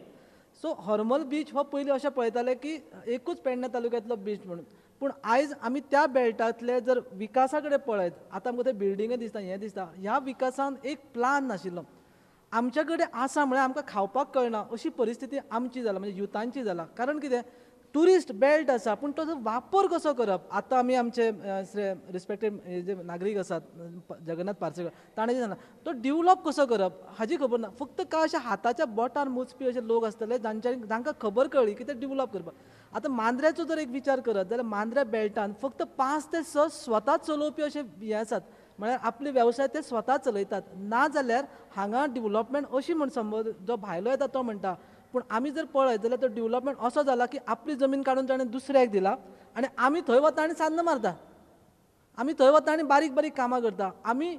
सो हरमल बीच हो पयलीं अशें पळयताले की एकूच पेडणे तालुक्यांतलो बीच म्हणून, पूण आयज आमी त्या बेल्टांतले जर विकासा कडेन पळयत आतां आमकां ते बिल्डिंगे दिसता, हें दिसता, ह्या विकासान एक प्लान नाशिल्लो आमच्या कडेन आसा, म्हळ्यार आमकां खावपाक कळना अशी परिस्थिती आमची जाला, म्हणजे युथांची जाला. कारण कितें, ट्युरिस्ट बेल्ट आसा पूण तो वापर कसो करप. आतां आमी आमचे रिस्पेक्टेड जे नागरीक आसात जगन्नाथ पार्सेकर ताणें जें सांगलां तो डिवलप कसो करप हाजी खबर ना. फक्त काय अशें हाताच्या बोटार मोजपी अशे लोक आसतले जांकां खबर कळ्ळी की ते डिवलप करपाक. आतां मांद्र्याचो जर एक विचार करत जाल्यार मांद्र्या बेल्टान फक्त 5 ते 6 स्वता चलोवपी अशे हे आसात, म्हळ्यार आपले वेवसाय ते स्वता चलयतात. ना जाल्यार हांगा डिवलपमेंट अशी म्हण संबोध जो भायलो येता तो म्हणटा, पूण आमी जर पळयत जाल्यार तो डिवलपमेंट असो जाला की आपली जमीन काडून ताणें दुसऱ्याक दिला आनी आमी थंय वता आनी सान्न मारता, आमी थंय वता आनी बारीक बारीक कामां करता. आमी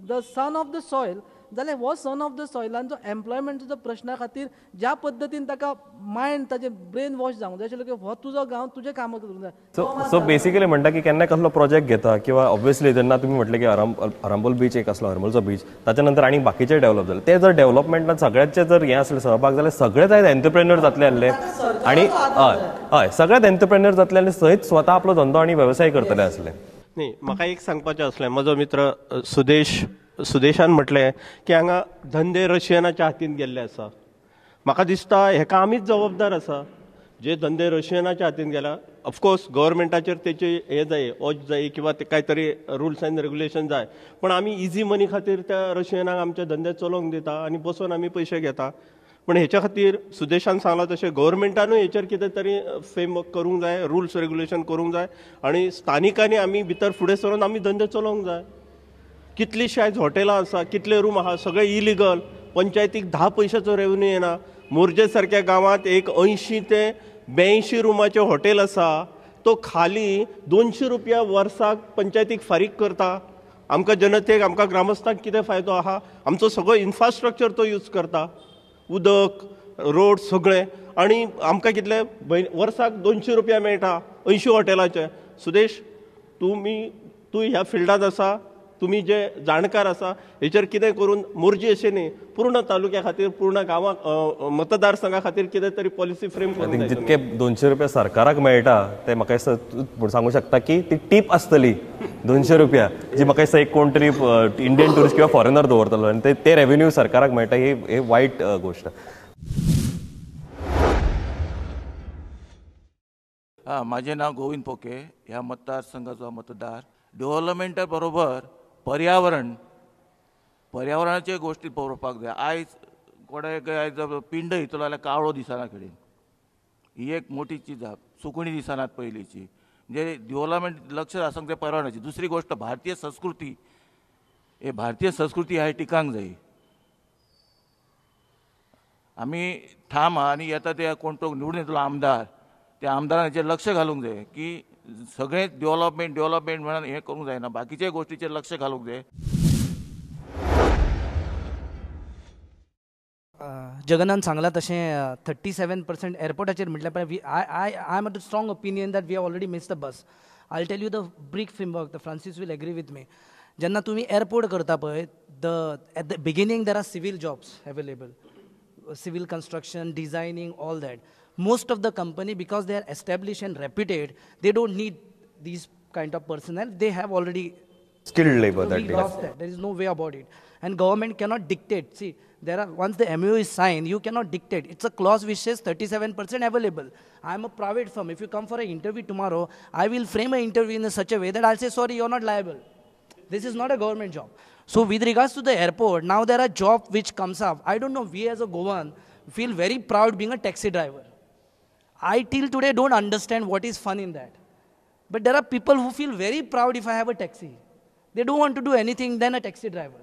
the son of the soil जाल्यार हो सन ऑफ the सॉयलान जो एम्प्लॉयमेंटाचो प्रश्ना खातीर ज्या पद्दतीन ताका मायंड ताजें ब्रेन वॉश जावंक जाय आशिल्लें की हो तुजो गांव, तुजें काम करूंक जाय. सो बेसिकली म्हणटा की केन्ना कसलो प्रोजेक्ट घेता किंवा ऑब्वियसली जेन्ना तुमी म्हटलें की आरांबोल बीच एक आसलो, आरंबोलचो बीच, ताच्या नंतर आनी बाकीचे डेव्हलप जाले, ते जर डेव्हलपमेंटान सगळ्यांचे जर हें आसलें सहभाग जाल्यार सगळेच आयज एंटरप्रेन्युअर जातले आसले आनी हय हय सगळेच एंटरप्रेन्युअर जातले आनी सयत स्वता आपलो धंदो आनी वेवसाय करतले आसले. न्ही, म्हाका एक सांगपाचें आसलें, म्हजो मित्र सुदेशान म्हटलें की हांगा धंदे रशियनाच्या हातीन गेल्ले आसा. म्हाका दिसता हेका आमीच जबाबदार आसा. जे धंदे रशियनाच्या हातीन गेला, ऑफकोर्स गव्हर्मेंटाचेर तेचे हें जाय, वॉच जाय किंवा ते कांय तरी रुल्स एंड रेगुलेशन जाय, पण आमी इजी मनी खातीर त्या रशियनाक आमचे धंदे चलोवंक दिता आनी बसोन आमी पयशे घेता. पण हेच्या खातीर सुदेशान सांगलां तशें गव्हर्मेंटानूय हेचेर कितें तरी फ्रेमवर्क करूंक जाय, रुल्स रेगुलेशन करूंक जाय आनी स्थानिकांनी आमी भितर फुडें सरून आमी धंदे चलोवंक जाय. कितलीशीं आयज हॉटेलां आसा, कितले रूम आहा, सगळे इलिगल, पंचायतीक 10 पयशाचो रेवन्यू येना. मोरजे सारक्या गांवांत एक 80 ते 82 रुमाचें हॉटेल आसा, तो खाली 200 रुपया वर्साक पंचायतीक फारीक करता. आमकां जनतेक, आमकां ग्रामस्थांक कितें फायदो आहा? आमचो सगळो इन्फ्रास्ट्रक्चर तो यूज करता, उदक, रोड सगळें, आनी आमकां कितले वर्साक 200 रुपया मेळटा 80 हॉटेलाचे. सुदेश, तूं ह्या फिल्डांत आसा, तुमी जे जाणकार आसा, हेचेर कितें करून मोरजी अशें न्ही, पूर्ण तालुक्या खातीर, पूर्ण गांवाक, मतदारसंघा खातीर कितें तरी पॉलिसी फ्रेम करूंक जाय. जितके 200 रुपया सरकाराक मेळटा ते म्हाका दिसता सांगू शकता की ती टीप आसतली 200 रुपया जी म्हाका दिसता एक कोण तरी इंडियन ट्युरिस्ट किंवा फॉरेनर दवरतलो आनी ते रेवेन्यू सरकाराक मेळटा. ही वायट गोश्ट. हां, म्हाजें नांव गोविंद पोके, ह्या मतदारसंघाचो मतदार. डेव्हलपमेंटा बरोबर पर्यावरण, पर्यावरणाचे गोश्टी पळोवपाक जाय. आयज कोणाक आयज पिंड हितलो जाल्यार कावळो दिसना कडेन, ही एक मोठी चीज आहा. सुकणीं दिसनात पयलींची, म्हणजे डेव्हलपमेंट लक्ष आसूंक जाय पर्यावरणाची. दुसरी गोश्ट, भारतीय संस्कृती, हे भारतीय संस्कृती हाय टिकांक जाय. आमी ठाम आहा आनी येता ते कोण तो निवडून येतलो आमदार, त्या आमदारांचेर लक्ष घालूंक जाय की सगळें डेव्हलपमेंट डेव्हलपमेंट म्हणून हें करूंक जायना, बाकीच्या गोश्टीचेर लक्ष घालूंक जाय. जगनान सांगलां तशें 37% एअरपोर्टाचेर म्हटल्यार पळय, I I am a strong opinion that we have already miss the bus. I tell you the brief framework, the Francis will agree with me. जेन्ना तुमी एअरपोर्ट करता पळय, the at the beginning there are civil jobs available, civil construction, designing, all that. Most of the company, because they are established and reputed, they don't need these kind of personnel. They have already skilled labor. So we lost that. There is no way about it. And government cannot dictate. See, there are, once the MOU is signed, you cannot dictate. It's a clause which says 37% available. I am a private firm. If you come for an interview tomorrow, I will frame an interview in such a way that I'll say, sorry, you're not liable. This is not a government job. So with regards to the airport, now there are job which comes up. I don't know, we as a Goan feel very proud being a taxi driver. I till today don't understand what is fun in that. But there are people who feel very proud if I have a taxi. They don't want to do anything than a taxi driver.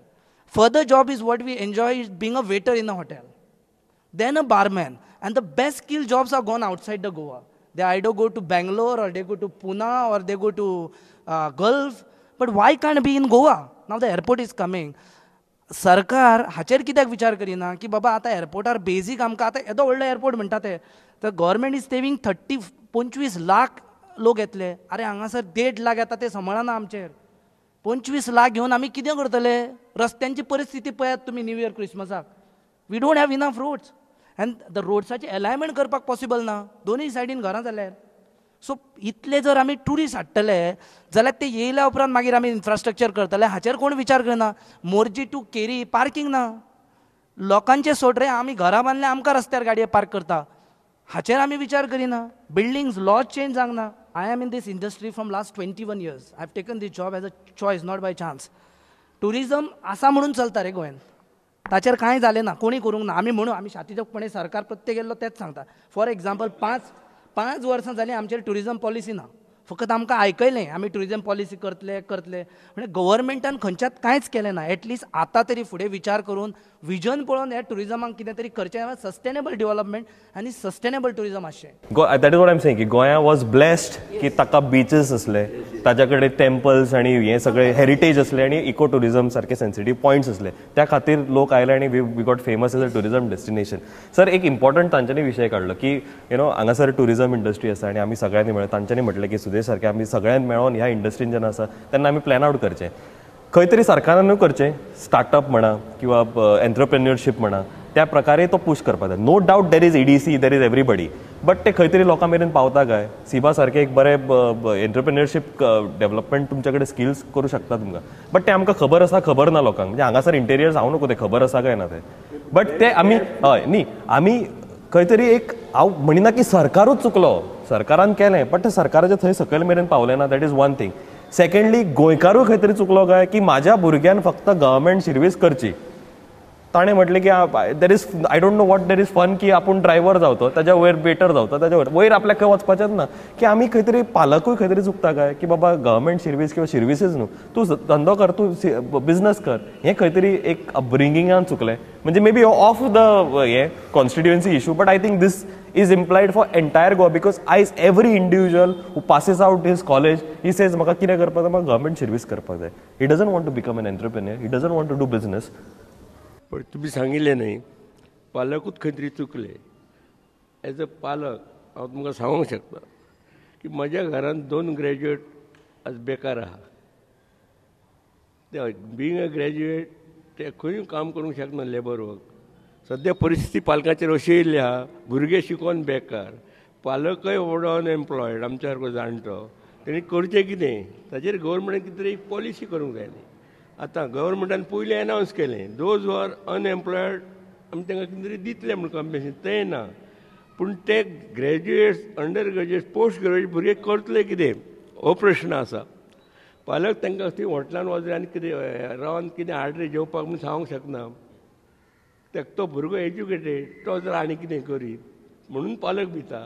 Further job is what we enjoy is being a waiter in a hotel, then a barman. And the best skilled jobs are gone outside the Goa. They either go to Bangalore or they go to Pune or they go to Gulf. But why can't be in Goa? Now the airport is coming. सरकार हाचेर कित्याक विचार करिना की बाबा आतां एअरपोर्टार basic आमकां आतां येदो व्हडलो एअरपोर्ट म्हणटा ते, तर गव्हर्मेंट is saving 25 lakh लोक येतले. अरे हांगासर 1.5 लाख येता ते सांबाळना आमचेर. 25 लाख घेवन आमी कितें करतले? रस्त्यांची परिस्थिती पळयात तुमी न्यू इयर क्रिसमसाक. We don't have enough roads and the रोड्साचें एलायनमेंट करपाक पॉसिबल ना, दोनूय सायडीन घरां जाल्यार. सो इतले जर आमी ट्युरिस्ट हाडटले जाल्यार ते येयल्या उपरांत मागीर आमी इन्फ्रास्ट्रक्चर करतले, हाचेर कोण विचार करना. मोरजी टू केरी पार्किंग ना, लोकांचे सोड रे, आमी घरां बांदले आमकां रस्त्यार गाडये पार्क करता, हाचेर आमी विचार करिना. बिल्डिंग्स लॉज चेंज जावंक ना. I am in this industry from last 21 years. I have taken this job as a choice, not by chance. Tourism आसा म्हणून चलता रे गोंयांत, ताचेर कांय जालें ना, कोणी करूंक ना. आमी म्हणू आमी शातीचपणे सरकार प्रत्येक गेल्लो तेंच सांगता. फॉर एग्जाम्पल, 5 वर्सां जालीं आमचेर ट्युरिजम पॉलिसी ना. फकत आमकां आयकयलें आमी ट्युरिजम पॉलिसी करतले करतले, म्हणजे गव्हर्मेंटान खंयच्यात कांयच केलें ना. एटलिस्ट आतां तरी फुडें विचार करून विजन पळोवन ह्या ट्युरिजमाक कितें तरी करचें, सस्टेनेबल डेव्हलपमेंट आनी सस्टेनेबल ट्युरिजम आसचें. That is what I am saying की गोंया वॉज ब्लेस्ड की ताका बिचीस आसले, ताच्या कडेन टेम्पल्स आनी हे सगळे हेरिटेज आसले आनी इको ट्युरिजम सारके सेन्सिटीव पॉयंट्स आसले, त्या खातीर लोक आयले आनी we got famous as a tourism destination. Sir एक इम्पॉर्टंट तांच्यांनी विशय काडलो की you know हांगासर ट्युरिजम इंडस्ट्री आसा आनी आमी सगळ्यांनी मेळून तांच्यांनी म्हटलें की सुदेश सारके आमी सगळ्यांनी मेळोन ह्या इंडस्ट्रीन जेन्ना आसा तेन्ना आमी प्लॅन आवट करचें, खंय तरी सरकारानूय करचें, स्टार्टअप म्हणा किंवा एंटरप्रेन्युअरशीप म्हणा, त्या प्रकारे तो पुश करपाक जाय. No doubt there is EDC, there is everybody, but ते खंय तरी लोकां मेरेन पावता काय? सिबा सारकें एक बरें एंटरप्रेन्युअरशीप डेव्हलपमेंट तुमचे कडेन स्किल्स करूं शकता तुमकां, बट ते आमकां खबर आसा खबर ना लोकांक, म्हणजे हांगासर इंटेरियर जावं नको ते खबर आसा काय ना ते, बट ते आमी हय न्ही आमी खंय तरी एक हांव म्हणिना की सरकारूच चुकलो, सरकारान केलें बट ते सरकाराच्या थंय सकयल मेरेन पावलें ना, that is one thing. Secondly गोंयकारूय खंय तरी चुकलो काय की म्हाज्या भुरग्यान फक्त गव्हर्मेंट सर्वीस करची, ताणें म्हटलें की there is I don't know what there is fun की आपूण ड्रायव्हर जावचो, ताच्या वयर वेटर जावचो, ताच्या वयर वयर आपल्याक खंय वचपाचेंच ना, की आमी खंय तरी पालकूय खंय तरी चुकता काय की बाबा गव्हर्मेंट सर्वीस किंवा सर्विसीस न्हू, तूं धंदो कर, तूं बिजनस कर, हें खंय तरी एक अपब्रिंगिंगान चुकलें. म्हणजे मे बी ऑफ the हें constituency issue, but I think this is implied for entire Goa, because आयज every individual who passes out his college he says म्हाका कितें करपाक जाय, म्हाका गव्हर्मेंट सर्वीस करपाक जाय. He doesn't want to become an entrepreneur, he doesn't want to do business. पण तुमी सांगिल्लें न्हय, पालकूच खंय तरी चुकले. एज अ पालक हांव तुमकां सांगूंक शकता की म्हज्या घरांत 2 ग्रॅज्युएट आज बेकार आहा. ते बीइंग अ ग्रॅज्युएट ते खंयूय काम करूंक शकना, लेबर वर्क. सद्या परिस्थिती पालकांचेर अशी येयल्ली आहा, भुरगे शिकोन बेकार, पालकय व्हडो अनएम्प्लॉयड आमच्या सारको जाणटो, तेणी करचें कितें ताचेर गव्हर्मेंटान कितें तरी एक पॉलिसी करूंक जाय न्ही. आतां गव्हर्मेंटान पयलीं एनावन्स केलें those who are unemployed आमी तांकां कितें तरी दितले म्हूण कॉम्पेन्सेशन, तें ना. पूण ते graduates, under graduate, post graduate भुरगे करतले कितें हो प्रश्न आसा. पालक तांकां ती हॉटेलान वच आनी कितें रावन कितें हाड रे जेवपाक म्हूण सांगूंक शकना. तो भुरगो एज्युकेटेड, तो जर आनी कितें करीत म्हणून पालक भिता.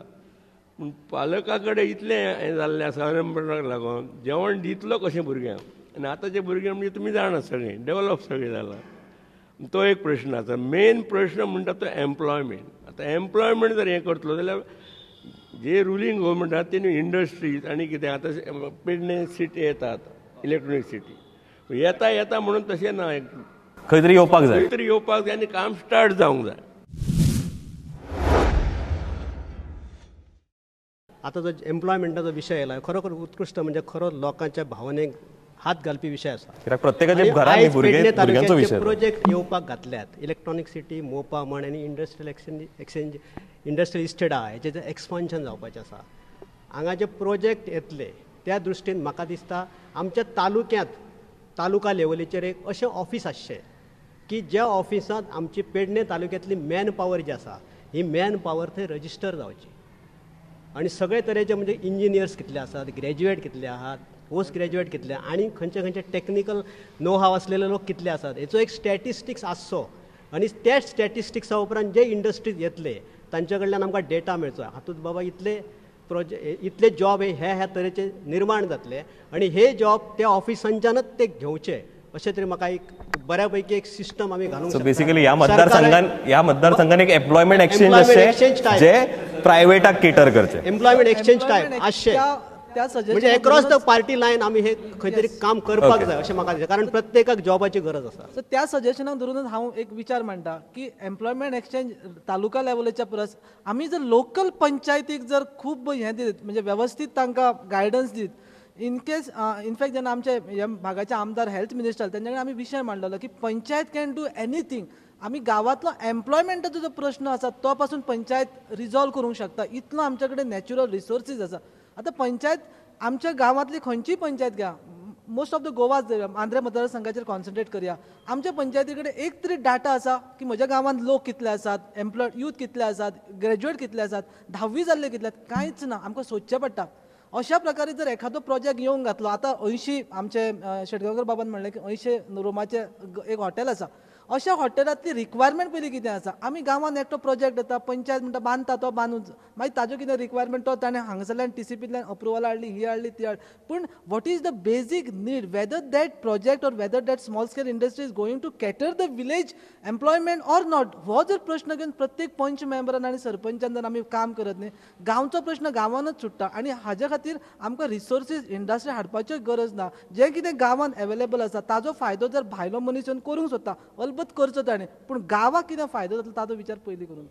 पूण पालका कडेन इतलें हें जाल्लें आसा अनएम्प्लॉयमेंटाक लागून जेवण दितलो कशें भुरग्यांक, आनी आतांचे भुरगे म्हणजे तुमी जाणा सगळें डेवलप सगळें जालां, तो एक प्रश्न आसा. मेन प्रश्न म्हणटा तो एम्प्लॉयमेंट. आतां एम्प्लॉयमेंट जर हें करतलो जाल्यार जे रुलींग गव्हर्मेंट आसा तेणी इंडस्ट्रीज आनी कितें आतां पेडणे सिटी येतात, इलेक्ट्रॉनीक सिटी येता येता म्हणून तशें ना, खंय तरी येवपाक जाय, खंय तरी येवपाक जाय आनी काम स्टार्ट जावंक जाय. आतां जो एम्प्लॉयमेंटाचो विशय आयला खरोखर उत्कृश्ट, म्हणजे खरो लोकांच्या भावनेक हात घालपी विशय आसा. कित्याक प्रत्येकाच्या घरांत भुरग्यांचो विशय. प्रोजेक्ट येवपाक घातल्यात, इलेक्ट्रॉनीक सिटी, मोपा म्हण आनी इंडस्ट्रियल एक्सचेंज, इंडस्ट्रियल इस्टेट आहा हेचें एक्सपान्शन जावपाचें आसा. हांगा जे प्रोजेक्ट येतले त्या दृश्टीन म्हाका दिसता आमच्या तालुक्यांत तालुका लेवलीचेर एक अशें ऑफीस आसचें की ज्या ऑफिसांत आमची पेडणे तालुक्यांतली मॅन पावर जी आसा ही मॅन पावर थंय रजिस्टर जावची आनी सगळे तरेचे म्हणजे इंजिनियर्स कितले आसात, ग्रॅज्युएट कितले आहात, पोस्ट ग्रॅज्युएट कितले आनी खंयचे खंयचे टॅक्निकल नो हाव आसलेले लोक कितले आसात हेचो एक स्टॅटिस्टिक्स आसचो आनी त्या स्टॅटिस्टिक्सा उपरांत जे इंडस्ट्रीज येतले तांचे कडल्यान आमकां डेटा मेळचो. हातूंत बाबा इतले प्रोजेक्ट इतले जॉब हे ह्या तरेचे निर्माण जातले आनी हे जॉब त्या ऑफिसांच्यानच ते घेवचे अशें तरी म्हाका एक बऱ्या पैकी एक सिस्टम आमी घालूंक शकता. बेसिकली ह्या मतदारसंघान एक एम्प्लॉयमेंट एक्सचेंज आसचें जे प्रायवेटाक केटर करचें, एम्प्लॉयमेंट एक्सचेंज टायप आसचें, म्हणजे एक्रॉस the party line आमी हे खंय तरी काम करपाक जाय अशें म्हाका दिसता, कारण प्रत्येकाक जॉबाची गरज आसा. सो त्या सजेशनाक धरूनच हांव एक विचार मांडटा की एम्प्लॉयमेंट एक्सचेंज तालुका लेवलाच्या परस आमी जर लोकल पंचायतीक जर खूब हें दित, म्हणजे वेवस्थीत तांकां गायडन्स दीत, इनकेस इनफॅक्ट जेन्ना आमचे ह्या भागाचे आमदार हेल्थ मिनिस्टर तेंच्या कडेन आमी विशय मांडलेलो की पंचायत can do anything, आमी गांवांतलो एम्प्लॉयमेंटाचो जो प्रश्न आसा तो पासून पंचायत रिजॉल्व करूंक शकता, इतलो आमचे कडेन नॅचरल रिसोर्सीस आसा. आतां पंचायत आमच्या गांवांतली खंयचीय पंचायत घ्या, most of the Goa Mandrem मतदारसंघाचेर कॉन्सन्ट्रेट करया, आमच्या पंचायती कडेन एक तरी डाटा आसा की म्हज्या गांवांत लोक कितले आसात, एम्प्लॉयड यूथ कितले आसात, ग्रॅज्युएट कितले आसात, धावी जाल्ले कितले आसात, कांयच ना, आमकां सोदचें पडटा. अशा प्रकारे जर एखादो प्रोजेक्ट येवंक घातलो, आतां 80 आमचे शेटगांवकर बाबान म्हणलें की 80 रुमाचें एक हॉटेल आसा, अशा हॉटेलांतली रिक्वायरमेंट पयलीं कितें आसा. आमी गांवांत एकटो प्रोजेक्ट येता, पंचायत म्हणटा बांदता तो बांदून, मागीर ताजो कितें रिक्वायरमेंट तो ताणें हांगासरल्यान टीसीपींतल्यान अप्रुवल हाडली, ही हाडली, ती हाडली. पूण what is the basic need, whether that project or whether that small scale industry is going to cater the village employment or not, हो जर प्रश्न घेवन प्रत्येक पंच मेंबरान आनी सरपंचान जर आमी काम करत न्ही, गांवचो प्रश्न गांवानच सुट्टा. आनी हाजे खातीर आमकां रिसोर्सीस इंडस्ट्री हाडपाच्यो गरज ना. जें कितें गांवांत एवेलेबल आसा ताजो फायदो जर भायलो मनीस येवन करूंक सोदता अलबत करचो ताणें, पूण गांवाक कितें फायदो जातलो ताजो विचार पयलीं करून.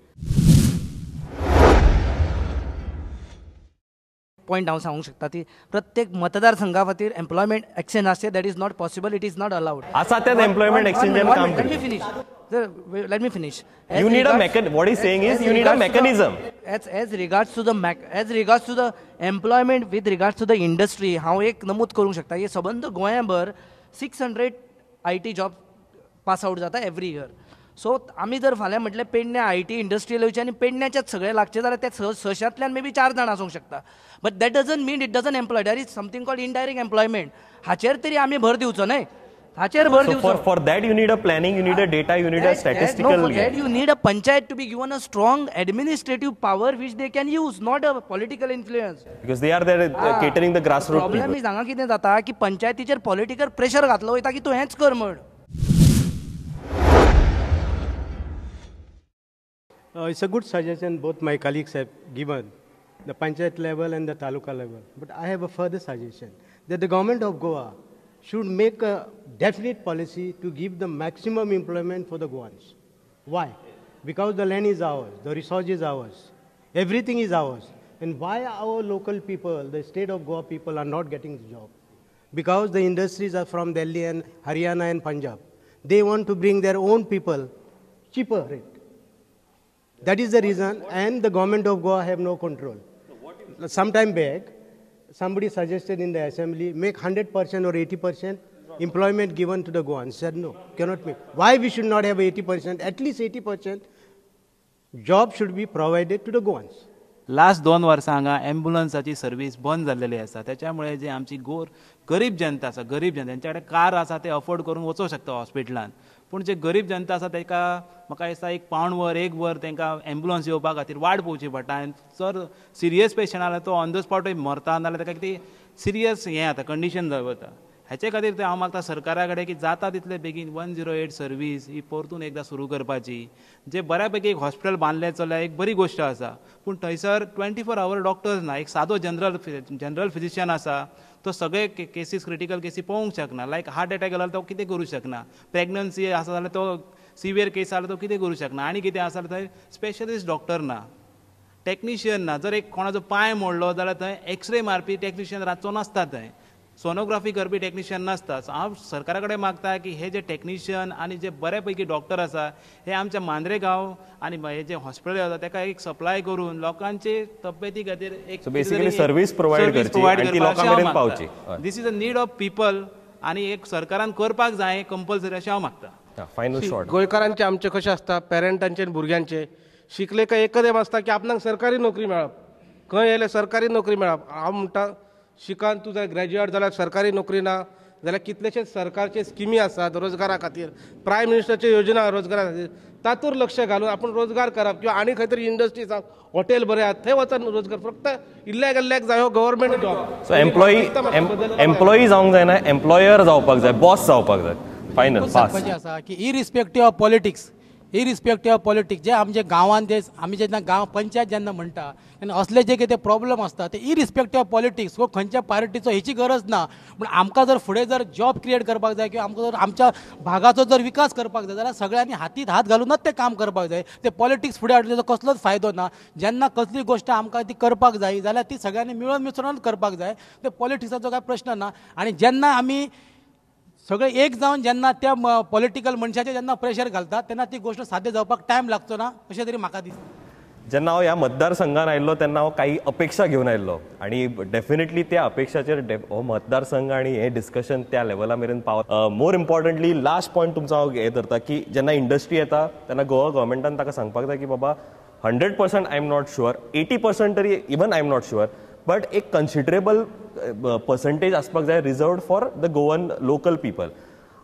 पॉयंट हांव सांगूंक शकता ती प्रत्येक मतदारसंघा खातीर एम्प्लॉयमेंट एक्सचेंज आसचे, that is not possible, it is not allowed. आसा तेच एम्प्लॉयमेंट एक्सचेंजान काम. Let me finish, let me finish. You need a mechanism. What he's saying is you need a mechanism. As regards to the as regards to the employment with regards to the industry, हांव एक नमूद करूंक शकता हे सबंद गोंयाभर 600 IT job pass out जाता every year. So आमी जर फाल्यां म्हटलें पेडण्या IT industrial येवचें आनी पेडण्याच्याच सगळें लागचें जाल्यार त्या 600तल्यान मे बी 4 जाण आसूंक शकता. But that doesn't mean it doesn't employ. There is something called indirect employment. हाचेर तरी आमी भर दिवचो न्हय, हाचेर भर दिवचो. For that you need a planning, you need a data, you need a statistical. No, for that you need a panchayat to be given a strong administrative power which they can use, not a political influence. Because they are there catering the grassroots people. Problem is हांगा कितें जाता की पंचायतीचेर political pressure घातलो वयता की तूं हेंच कर म्हण. It's a good suggestion both my colleagues have given, the panchayat level and the taluka level. But I have a further suggestion that the government of Goa should make a definite policy to give the maximum employment for the Goans. Why? Because the land is ours, the resource is ours, everything is ours. And why our local people, the state of Goa people are not getting the job? Because the industries are from Delhi and Haryana and Punjab. They want to bring their own people cheaper rate. That is the reason, and the government of Goa have no control. Some time back, somebody suggested in the assembly, make 100% or 80% employment given to the Goans. Said no, cannot make. Why we should not have 80%? At least 80% job should be provided to the Goans. Last 2 वर्सां हांगा एम्बुलन्साची service बंद जाल्लेली आसा. त्याच्यामुळे जे आमची गरीब जनता आसा, गरीब जनता तेंच्या कडेन कार आसा ते अफोर्ड करून वचोंक शकता हॉस्पिटलान, पूण जे गरीब जनता आसा ताका म्हाका दिसता एक पावण वर 1 वर तांकां एम्बुलन्स येवपा खातीर वाट पळोवची पडटा. आनी जर सिरियस पेशंट जाल्यार तो ऑन the स्पॉटूय मरता, नाजाल्यार ताका कितें सिरियस हें जाता, कंडिशन जावं वता. हाचे खातीर ते हांव मागता सरकारा कडेन की जाता तितले बेगीन 108 सर्वीस ही परतून एकदां सुरू करपाची. जे बऱ्या पैकी एक हॉस्पिटल बांदलें जाल्यार एक बरी गोश्ट आसा, पूण थंयसर 24 our doctors ना. एक सादो जनरल फिजिशियन आसा तो सगळे केसीस, क्रिटिकल केसी पळोवंक शकना. लायक हार्ट एटॅक जाल्यार तो कितें करूं शकना, प्रेग्नन्सी आसा जाल्यार तो सिवियर केस जाल्यार तो कितें करूं शकना, आनी कितें आसा जाल्यार थंय स्पेशलिस्ट डॉक्टर ना, टॅक्निशियन ना. जर एक कोणाचो पांय मोडलो जाल्यार थंय एक्सरे मारपी टॅक्निशियन रातचो नासता, थंय सोनोग्राफी करपी टॅक्निशियन नासता. सो हांव सरकारा कडेन मागता की हे जे टॅक्निशियन आनी जे बरे पैकी डॉक्टर आसा हे आमच्या मांद्रे गांव आनी हे जे हॉस्पिटल आसा ताका एक सप्लाय करून लोकांचे तब्येती खातीर एक बेसिकली सर्वीस प्रोवायड करची आनी ती लोकां मेरेन पावची. This is a need of people आनी एक सरकारान करपाक जाय कंपल्सरी अशें हांव मागता. Final short. गोंयकारांचे आमचे कशें आसता, पेरंटांचे आनी भुरग्यांचे शिकले काय एकच एम आसता की आपणाक सरकारी नोकरी मेळप, खंय येयले सरकारी नोकरी मेळप. हांव म्हणटा शिकान तूं जर ग्रॅज्युएट जाल्यार सरकारी नोकरी ना जाल्यार कितलेशेच सरकारचे स्किमी आसात रोजगारा खातीर, प्रायम मिनिस्टरच्यो योजना रोजगारा खातीर, तातूंत लक्ष घालून आपूण रोजगार करप किंवा आनी खंय तरी इंडस्ट्री जावं हॉटेल बरें आसा थंय वचून रोजगार, फक्त इल्ल्याक इल्ल्याक जाय हो गव्हर्मेंट जॉब. सो एम्प्लॉई जावंक जायना, एम्प्लॉयर जावपाक जाय, बॉस जावपाक जाय. फायनल सांगपाचें आसा की irrespective of politics, irrespective of politics, जे आमचे गांवांत जे आमी जेन्ना गांव पंचायत जेन्ना म्हणटा तेन्ना असले जे कितें प्रॉब्लम आसता ते इरिस्पेक्टीव ऑफ पॉलिटिक्स वो खंयच्या पार्टीचो हेची गरज ना. पूण आमकां जर फुडें जर जॉब क्रिएट करपाक जाय किंवा आमकां जर आमच्या भागाचो जर विकास करपाक जाय जाल्यार सगळ्यांनी हातीत हात घालूनच तें काम करपाक जाय. ते पॉलिटिक्स फुडें हाडून तेजो कसलोच फायदो ना. जेन्ना कसली गोश्ट आमकां ती करपाक जाय जाल्यार ती सगळ्यांनी मेळून मिसळूनच करपाक जाय, ते पॉलिटिक्साचो कांय प्रश्न ना. आनी जेन्ना आमी सगळे एक जावन जेन्ना त्या पॉलिटिकल मनशाचेर जेन्ना प्रेशर घालतात तेन्ना ती गोश्ट साध्य जावपाक टायम लागचो ना अशें तरी म्हाका दिसता. जेन्ना हांव ह्या मतदारसंघान आयिल्लो तेन्ना हांव काही अपेक्षा घेवन आयिल्लो आनी डेफिनेटली त्या अपेक्षाचेर हो मतदारसंघ आनी हें डिस्कशन त्या लेवला मेरेन पाव. मोर इम्पॉर्टंटली लास्ट पॉयंट तुमचो हांव हें धरता की जेन्ना इंडस्ट्री येता तेन्ना गोवा गव्हर्मेंटान ताका सांगपाक जाय की बाबा 100% I am not sure, 80% तरी even I am not sure, but एक कन्सिडरेबल पर्संटेज आसपाक जाय reserved for the Goan local people.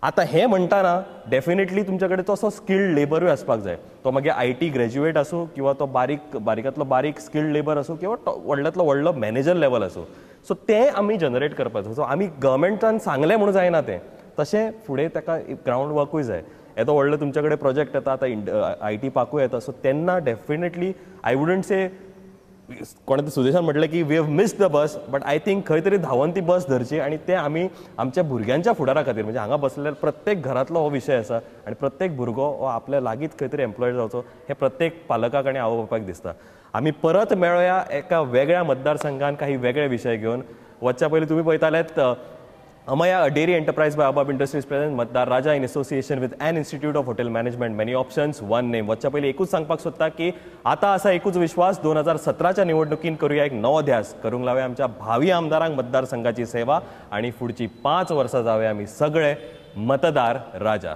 आतां हें म्हणटाना डेफिनेटली तुमच्या कडेन तसो स्किल्ड लेबरूय आसपाक जाय. तो मागीर IT graduate आसूं किंवा तो बारीक बारीकांतलो बारीक स्किल्ड लेबर आसूं किंवा व्हडल्यांतलो व्हडलो मॅनेजर लेवल आसूं. सो तें आमी जनरेट करपाक जाय. सो आमी गव्हर्मेंटान सांगलें म्हणून जायना तें, तशें फुडें ताका ग्रावंड वर्कूय जाय. येदो व्हडलो तुमच्या कडेन प्रोजेक्ट येता, आतां IT पार्कूय येता, सो तेन्ना डेफिनेटली I wouldn't से कोणें सुदेशान म्हटलें की we have missed the bus, but I think खंय तरी धांवन ती बस धरची आनी तें आमी आमच्या भुरग्यांच्या फुडारा खातीर, म्हणजे हांगा बसलेल्या प्रत्येक घरांतलो हो विशय आसा आनी प्रत्येक भुरगो हो आपल्या लागींच खंय तरी एम्प्लॉय जावचो हें प्रत्येक पालकाक आनी आवय बापायक दिसता. आमी परत मेळोया एका वेगळ्या मतदारसंघान काही वेगळे विशय घेवन. वचच्या पयलीं तुमी पळयतालेत Amaya, a dairy enterprise by Abab Industries present Matdar Raja in association with an Institute of Hotel Management. Many options, one name. वचच्या पयलीं एकूच सांगपाक सोदता की आतां आसा एकूच विश्वास, 2017च्या निवडणुकीन करूया एक नवो ध्यास, करूंक लावया आमच्या भावी आमदारांक मतदारसंघाची सेवा आनी फुडची 5 वर्सां जावया आमी सगळे मतदार राजा.